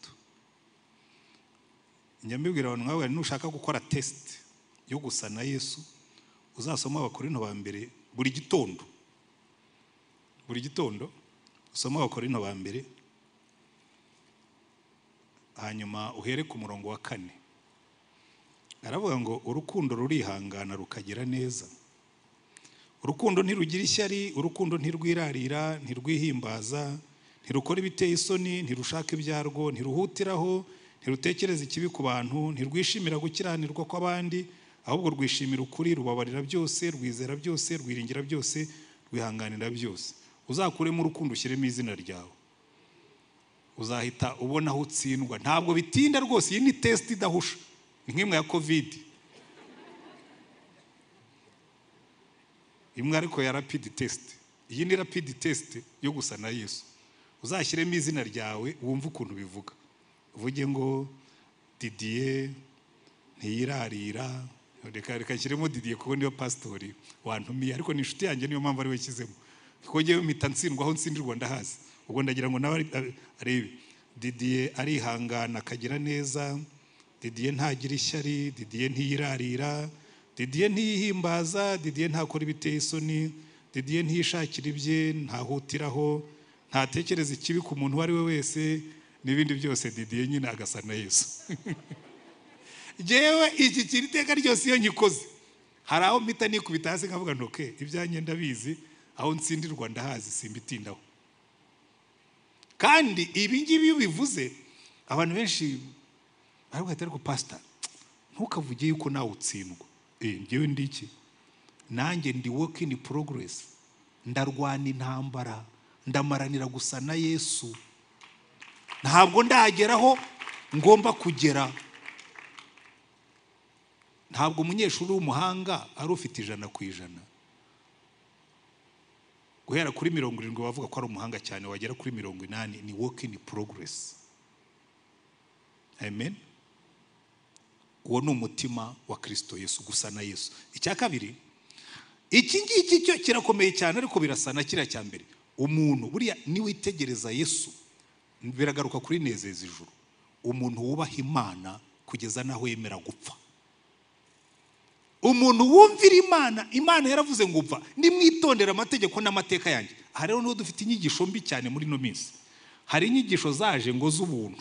Njya mbibwira abantu nkababwira nti nushaka gukora test yo gusa na Yesu, uzasoma Abakorinto ba mbere buri gitondo. Buri gitondo usoma Abakorinto ba mbere, hanyuma uhere ku murongo wa 4. Aravuga ngo urukundo rurihangana rukagira neza, urukundo ntirugira ishyari, urukundo ntirwirarira, ntirwihimbaza, ntirukora ibiteye isoni, ntirushaka ibyarwo, ntiruhutiraho, ntirutekereza ikibi ku bantu, ntirwishimira gukiranirwa kw'abandi, ahubwo rwishimira ukuri, rubabarira byose, rwizera byose, rwiringira byose, rwihanganira byose. Uzakuremo urukundo ushyiremo izina ryawe, uzahita ubona aho utsindwa. Ntabwo bitinda rwose, iyi ni test idahusha, ni nk'imwe ya covid, imwe ariko ya rapid test. Iyi ni rapid test yo gusa na Yesu. Uzashyiremo izina ryawe wumve ukuntu bivuga, uvuge ngo Didier ntiyirarira. Reka nshyiremo Didier kuko niyo pastori wantumiye, ariko ni inshuti yanjye niyo mpamvu ari we nshyizemo, kuko ngewe mpita ntsindwa, aho nsindirwa ndahazi. Ubwo ndagira ngo nawe arebe. Didier arihangana akagira neza, Didier ntagira ishyari, Didier ntiyirarira, Didier ntiyihimbaza, Didier ntakora ibiteye isoni, Didier ntiyishakira ibye, ntahutiraho, ntatekereza ikibi ku muntu uwo ari we wese, n'ibindi byose. Didier nyine agasa na Yesu. Jewe iki kintu iteka ryose iyo nkikoze hari aho mpita nikubita hasi nkavuga nti okay, ibyanjye ndabizi, aho nsindirwa ndahazi, simbitindaho. Kandi ibi ngibi iyo ubivuze abantu benshi baravuga ati ariko pastor ntukavuge yuko nawe utsindwa. Njyewe ndi iki? Nanjye ndi work in progress, ndarwana intambara, ndamaranira gusa na Yesu, ntabwo ndageraho ngomba kugera. Ntabwo umunyeshuri w'umuhanga ari ufite 100%. Guhera kuri 70 bavuga ko ari umuhanga cyane, wagera kuri 80 ni work in progress. Amen. Uwo ni umutima wa Kristo Yesu, gusa na Yesu. Icya kabiri, iki ngiki cyo kirakomeye cyane, ariko birasa na kiriya cya mbere. Umuntu buriya niwitegereza Yesu, biragaruka kuri nezeza ijuru. Umuntu wubaha Imana kugeza naho yemera gupfa, umuntu wumvira Imana. Imana yaravuze ngo upfa, nimwitondera amategeko n'amateka yanjye. Aha rero niho dufite inyigisho mbi cyane muri ino minsi. Hari inyigisho zaje ngo z'ubuntu,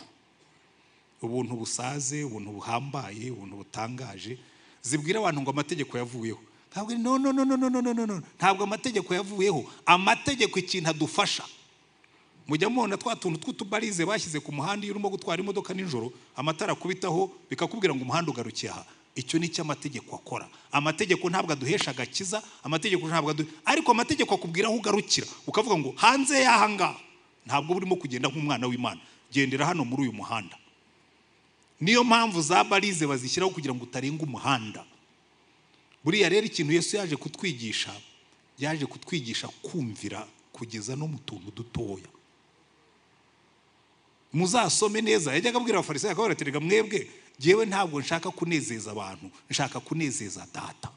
ubuntu busaze, ubuntu buhambaye, ubuntu butangaje, zibwira abantu ngo amategeko yavuyeho. Ntabwo no no no no no no no no, ntabwo amategeko yavuyeho. Amategeko ikintu adufasha, mujya mubona twa tuntu tw'utubarize bashyize ku muhanda iyo urimo gutwara imodoka nijoro, amatara akubitaho bikakubwira ngo umuhanda ugarukiye aha. Icyo ni cyo amategeko akora. Amategeko ntabwo aduhesha agakiza, amategeko ntabwo ariko amategeko akubwira aho ugarukira, ukavuga ngo hanze y'aha ngaha ntabwo urimo kugenda nk'umwana w'Imana, gendera hano muri uyu muhanda. Niyo mpamvu za barize bazishyiraho kugira ngo utarenga umuhanda. Buriya rero ikintu Yesu yaje kutwigisha, yaje kutwigisha kumvira kugeza no mu tuntu dutoya. Muzasome neza, yajyaga abwira abafarisayo akababwira ati rega mwebwe, jyewe ntabwo nshaka kunezeza abantu, nshaka kunezeza Data.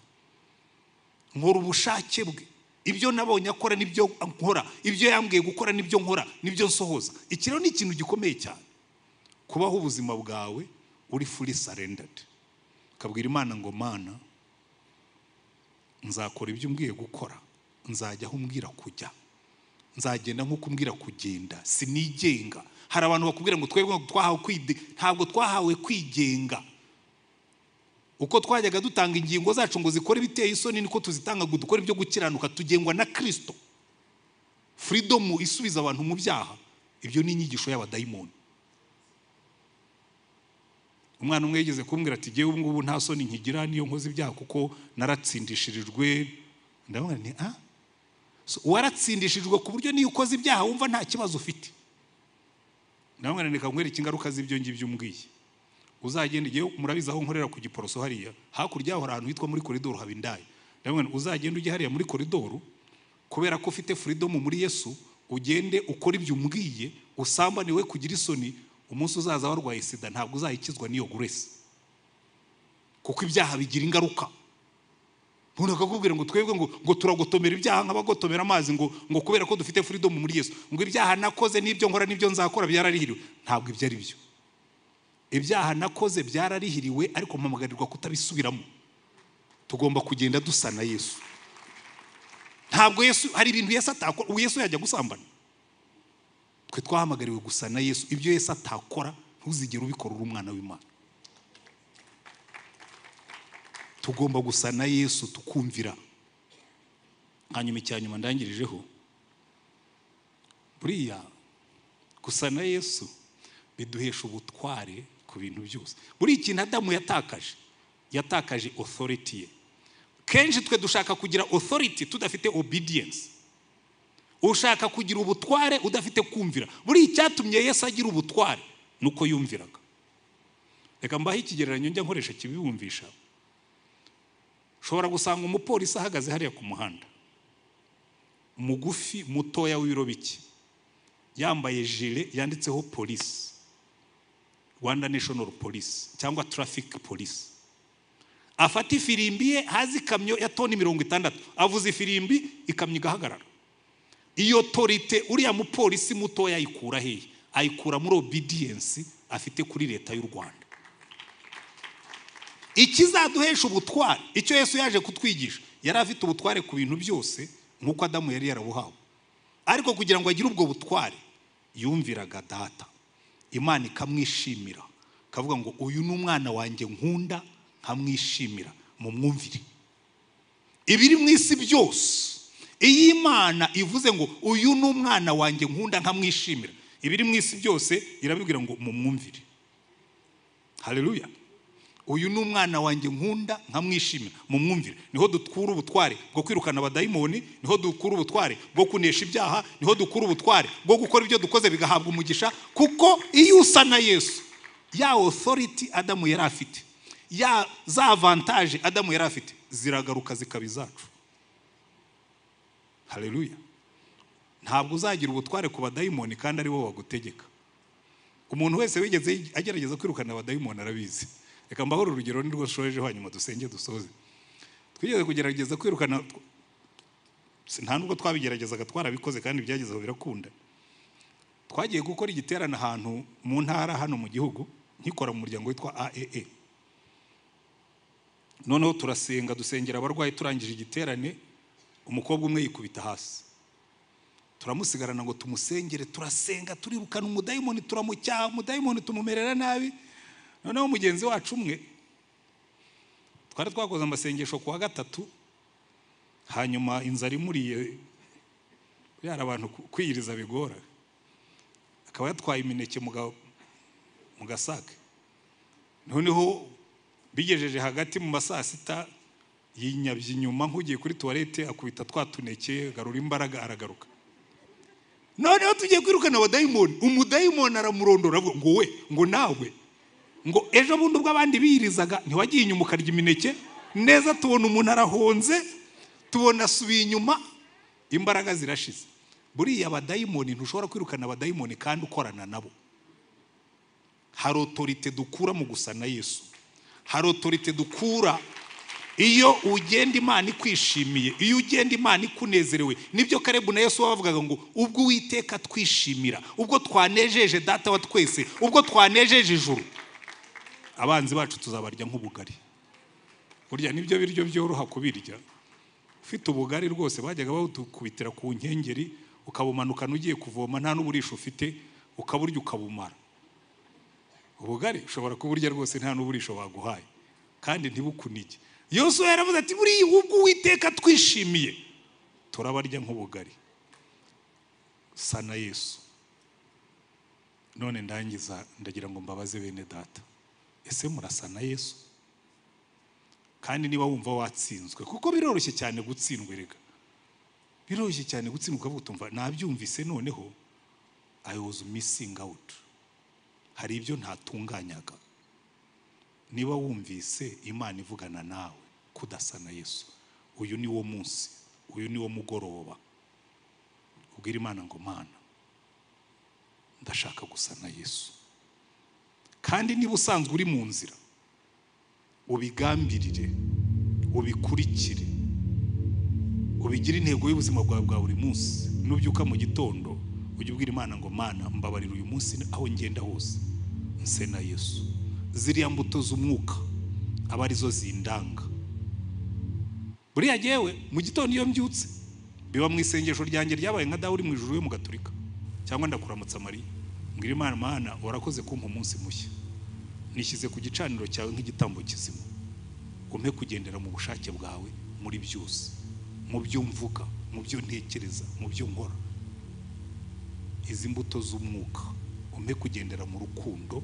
Nkora ubushake bwe, ibyo nabonye akora nibyo nkora, ibyo yambwiye gukora nibyo nkora, nibyo nsohoza. Iki rero ni ikintu gikomeye cyane, kubaho ubuzima bwawe uri fully surrendered, ukabwira Imana ngo Mana nzakora ibyo umbwiye gukora, nzajya aho umbwira kujya, nzagenda nk'uko umbwira kugenda, sinigenga. Hari abantu bakubwira ngo twebwe twahawe ntabwo twahawe kwigenga. Uko twajyaga dutanga ingingo zacu ngo zikore ibiteye isoni, niko tuzitanga ngo dukore ibyo gukiranuka, tugengwa na Kristo. Freedom isubiza abantu mu byaha, ibyo ni inyigisho y'abadayimoni. Umwana umwe yigeze kumbwira ati jyewe ubu ngubu nta soni nkigira niyo nkoze ibyaha kuko naratsindishirijwe. Ndabona nti so, waratsindishijwe ku buryo niyo ukoze ibyaha wumva nta kibazo ufite. Ndabona reka nkwereke ingaruka z'ibyo ngibyo umbwiye. Uzagenda, igihe murabizi aho nkorera ku Giporoso hariya, hakurya yaho hari ahantu hitwa muri koridoro haba indaya. Ndabona uzagenda ujye hariya muri koridoro, kubera ko ufite freedom muri Yesu, ugende ukora ibyo umbwiye, Usambane we kugira isoni, umunsi uzaza warwaye sida ntabwo uzayikizwa n'iyo grace, kuko ibyaha bigira ingaruka. Umuntu akakubwira ngo twebwe ngo turagotomera ibyaha nk'abagotomera amazi, ngo kubera ko dufite freedom muri Yesu, ngo ibyaha nakoze n'ibyo nkora n'ibyo nzakora byararihiriwe. Ntabwo ibyo ari byo. Ibyaha nakoze byararihiriwe, ariko mpamagarirwa kutabisubiramo. Tugomba kugenda dusa na Yesu. Ntabwo Yesu, hari ibintu Yesu atakora. Ubu Yesu yajya gusambana? Twe twahamagariwe gusa na Yesu. Ibyo Yesu atakora ntuzigere ubikora uri umwana w'Imana. Tugomba gusa na Yesu tukumvira. Hanyuma icya nyuma ndangirijeho, buriya gusa na Yesu biduhesha ubutware ku bintu byose. Buriya ikintu Adamu yatakaje, yatakaje authority ye. Kenshi twe dushaka kugira authority tudafite obedience. Ushaka kugira ubutware udafite kumvira. Buriya icyatumye Yesu agira ubutware nuko yumviraga. Reka mbahe ikigereranyo njya nkoresha kibibumvisha. Ushobora gusanga umupolisi ahagaze hariya ku muhanda, mugufi mutoya w'ibiro bike, yambaye jile yanditseho police, Rwanda National Police cyangwa Traffic Police. Afata ifirimbi ye, hazi ikamyo ya toni 60, avuza ifirimbi ikamyo igahagarara. Iyo autorité uriya mupolisi mutoya ayikura hehe? Ayikura muri obedience afite kuri leta y'u Rwanda. Ikizaduhesha ubutware, icyo Yesu yaje kutwigisha, yari afite ubutware ku bintu byose nk'uko Adamu yari yarabuhawe. Ariko kugira ngo agire ubwo butware, yumviraga data, Imana ikamwishimira, kavuga ngo uyu ni umwana wanjye nkunda nkamwishimira, mumwumvire. Ibiri mu isi byose, iyo Imana ivuze ngo uyu ni umwana wanjye nkunda nkamwishimira, ibiri mu isi byose irabibwira ngo mumwumvire. Haleluya. Uyu ni umwana wanjye nkunda nkamwishimira, mumwumvire. Niho dukura ubutware bwo kwirukana abadayimoni, niho dukura ubutware bwo kunesha ibyaha, niho dukura ubutware bwo gukora ibyo dukoze bigahabwa umugisha. Kuko iyo usa na Yesu, ya authority Adamu yari afite, ya za avantage Adamu yari afite, ziragaruka zikaba izacu. Haleluya. Ntabwo uzagira ubutware ku badayimoni kandi ari bo bagutegeka. Umuntu wese wigeze agerageza kwirukana abadayimoni arabizi. Reka mbaho urugero nirwo nshojeho, hanyuma dusenge dusoze. Twigeze kugerageza kwirukana, nta nubwo twabigeragezaga, twarabikoze kandi byageze aho birakunda. Twagiye gukora igiterane ahantu mu ntara hano mu gihugu, nkikora mu muryango witwa AEE. Noneho turasenga, dusengera abarwayi, turangije igiterane umukobwa umwe yikubita hasi. Turamusigarana ngo tumusengere, turasenga, turirukana umudayimoni, turamucyaha umudayimoni, tumumerera nabi. Noneho mugenzi wacu umwe, twari twakoze amasengesho kuwa gatatu, hanyuma inzara imuriye, yari abantu kwiyiriza bigora, akaba yatwaye imineke mu gasake. Noneho bigejeje hagati mu masaa sita, yinyabye inyuma nk'ugiye kuri toilette, akubita twa tuneke, agarura imbaraga, aragaruka. Noneho tugiye kwirukana abadayimoni, umudayimoni aramurondora avuga ngo we, ngo nawe, ngo ejo bundi ubwo abandi biyirizaga ntiwagiye inyuma ukarya imineke neza, tubona umuntu arahonze, tubona asubiye inyuma, imbaraga zirashize. Buriya abadayimoni ntushobora kwirukana abadayimoni kandi ukorana nabo. Hari autorité dukura mu gusa na Yesu. Hari autorité dukura iyo ugenda Imana ikwishimiye, iyo ugenda Imana ikunezerewe. Nibyo Kalebu na Yesu bavugaga ngo ubwo Uwiteka twishimira, ubwo twanejeje data wa twese, ubwo twanejeje ijuru, abanzi bacu tuzabarya nk'ubugari. Burya nibyo biryo byoroha kubirya. Ufite ubugari rwose bajyaga bawutukubitira ku nkengeri, ukabumanukana ugiye kuvoma nta n'uburisho ufite, ukaburya ukabumara. Ubugari ushobora kuburya rwose nta n'uburisho baguhaye, kandi ntibukunige. Yosuwa yaravuze ati buriya ubwo Uwiteka twishimiye turabarya nk'ubugari. Sa na Yesu. None ndangiza ndagira ngo mbabaze bene data, ese murasa na Yesu? Kandi niba wumva watsinzwe, kuko biroroshye cyane gutsindwa, erega biroroshye cyane gutsindwa, ukavuga utumva nabyumvise, noneho I was missing out, hari ibyo ntatunganyaga. Niba wumvise Imana ivugana nawe kudasa na Yesu, uyu ni wo munsi, uyu ni wo mugoroba, ubwira Imana ngo Mana Ndashaka gusa na Yesu. Kandi niba usanzwe uri mu nzira, ubigambirire, ubikurikire, ubigire intego y'ubuzima bwawe bwa buri munsi. Nubyuka mu gitondo ujye ubwira Imana ngo Mana, mbabarira uyu munsi aho ngenda hose nse na Yesu. Ziriya mbuto z'umwuka aba arizo zindanga. Buriya jyewe mu gitondo iyo mbyutse biba mu isengesho ryanjye ryabaye nka Dawe uri mu ijuru yo mu Gaturika, cyangwa ndakuramutsa Mariya, mbwira Imana, Mana warakoze kumpa umunsi mushya, nishyize ku gicaniro cyawe nk'igitambo kizima, umpe kugendera mu bushake bwawe muri byose, mu byo mvuga, mu byo ntekereza, mu byo nkora. Izi mbuto z'umwuka umpe kugendera mu rukundo,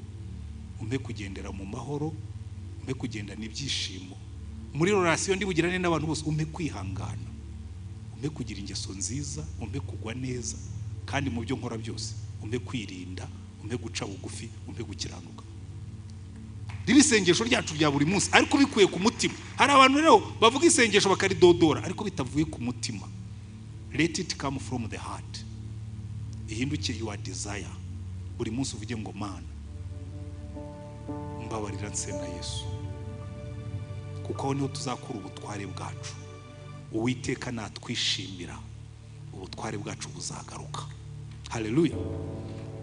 umpe kugendera mu mahoro, umpe kugendana ibyishimo muri relation ndi bugirane n'abantu bose, umpe kwihangana, umpe kugira ingeso nziza, umpe kugwa neza, kandi mu byo nkora byose umpe kwirinda, umpe guca bugufi, umpe gukiranuka. Riba isengesho ryacu rya buri munsi ariko bikuye ku mutima. Hari abantu rero bavuga isengesho bakaridodora ariko bitavuye ku mutima. Let it come from the heart. Ihinduke your desire. Buri munsi uvuge ngo Mana mbabarira nse na Yesu, kuko aho niho tuzakura ubutware bwacu. Uwiteka natwishimira, ubutware bwacu buzagaruka. Haleluya.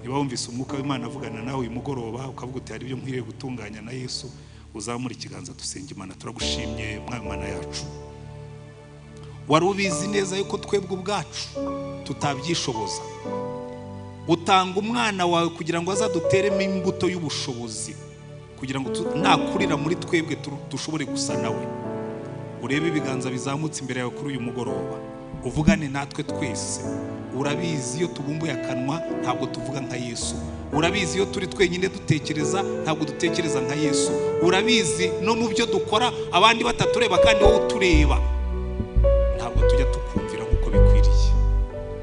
Niba wumvise umwuka w'Imana avugana nawe uyu mugoroba ukavuga uti hari ibyo nkwiriye gutunganya na Yesu, uzamura ikiganza dusenge Imana. Turagushimye Mwami Mana yacu, wari ubizi neza yuko twebwe ubwacu tutabyishoboza, utanga umwana wawe kugira ngo azaduteremo imbuto y'ubushobozi, kugira ngo nakurira muri twebwe dushobore gusa nawe. Urebe ibiganza bizamutse imbere yawe kuri uyu mugoroba, uvugane natwe twese. Urabizi iyo tubumbuye akanwa ntabwo tuvuga nka Yesu. Urabizi iyo turi twenyine dutekereza ntabwo dutekereza nka Yesu. Urabizi no mu byo dukora abandi batatureba kandi wowe utureba, ntabwo tujya tukumvira nk'uko bikwiriye.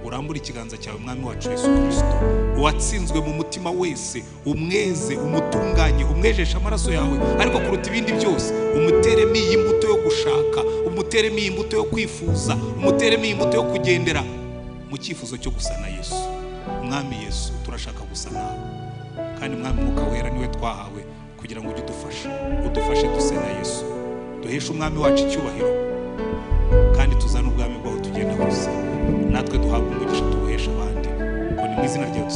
Urambure ikiganza cyawe Mwami wacu Yesu Kristo, uwatsinzwe mu mutima wese umweze, umutunganye, umwejeshe amaraso yawe, ariko kuruta ibindi byose umuteremo iyi mbuto yo gushaka, umuteremo iyi mbuto yo kwifuza, umuteremo iyi mbuto yo kugendera mu cyifuzo cyo gusa na Yesu. Mwami Yesu, turashaka gusa nawe, kandi Mwami Mwuka Wera niwe twahawe kugira ngo ujye udufasha, udufashe duse na Yesu, duheshe Umwami wacu icyubahiro, kandi tuzane ubwami bwaho tugenda hose, natwe duhabwe umugisha tuwuhesha abandi. Ngo ni mu izina ryawe.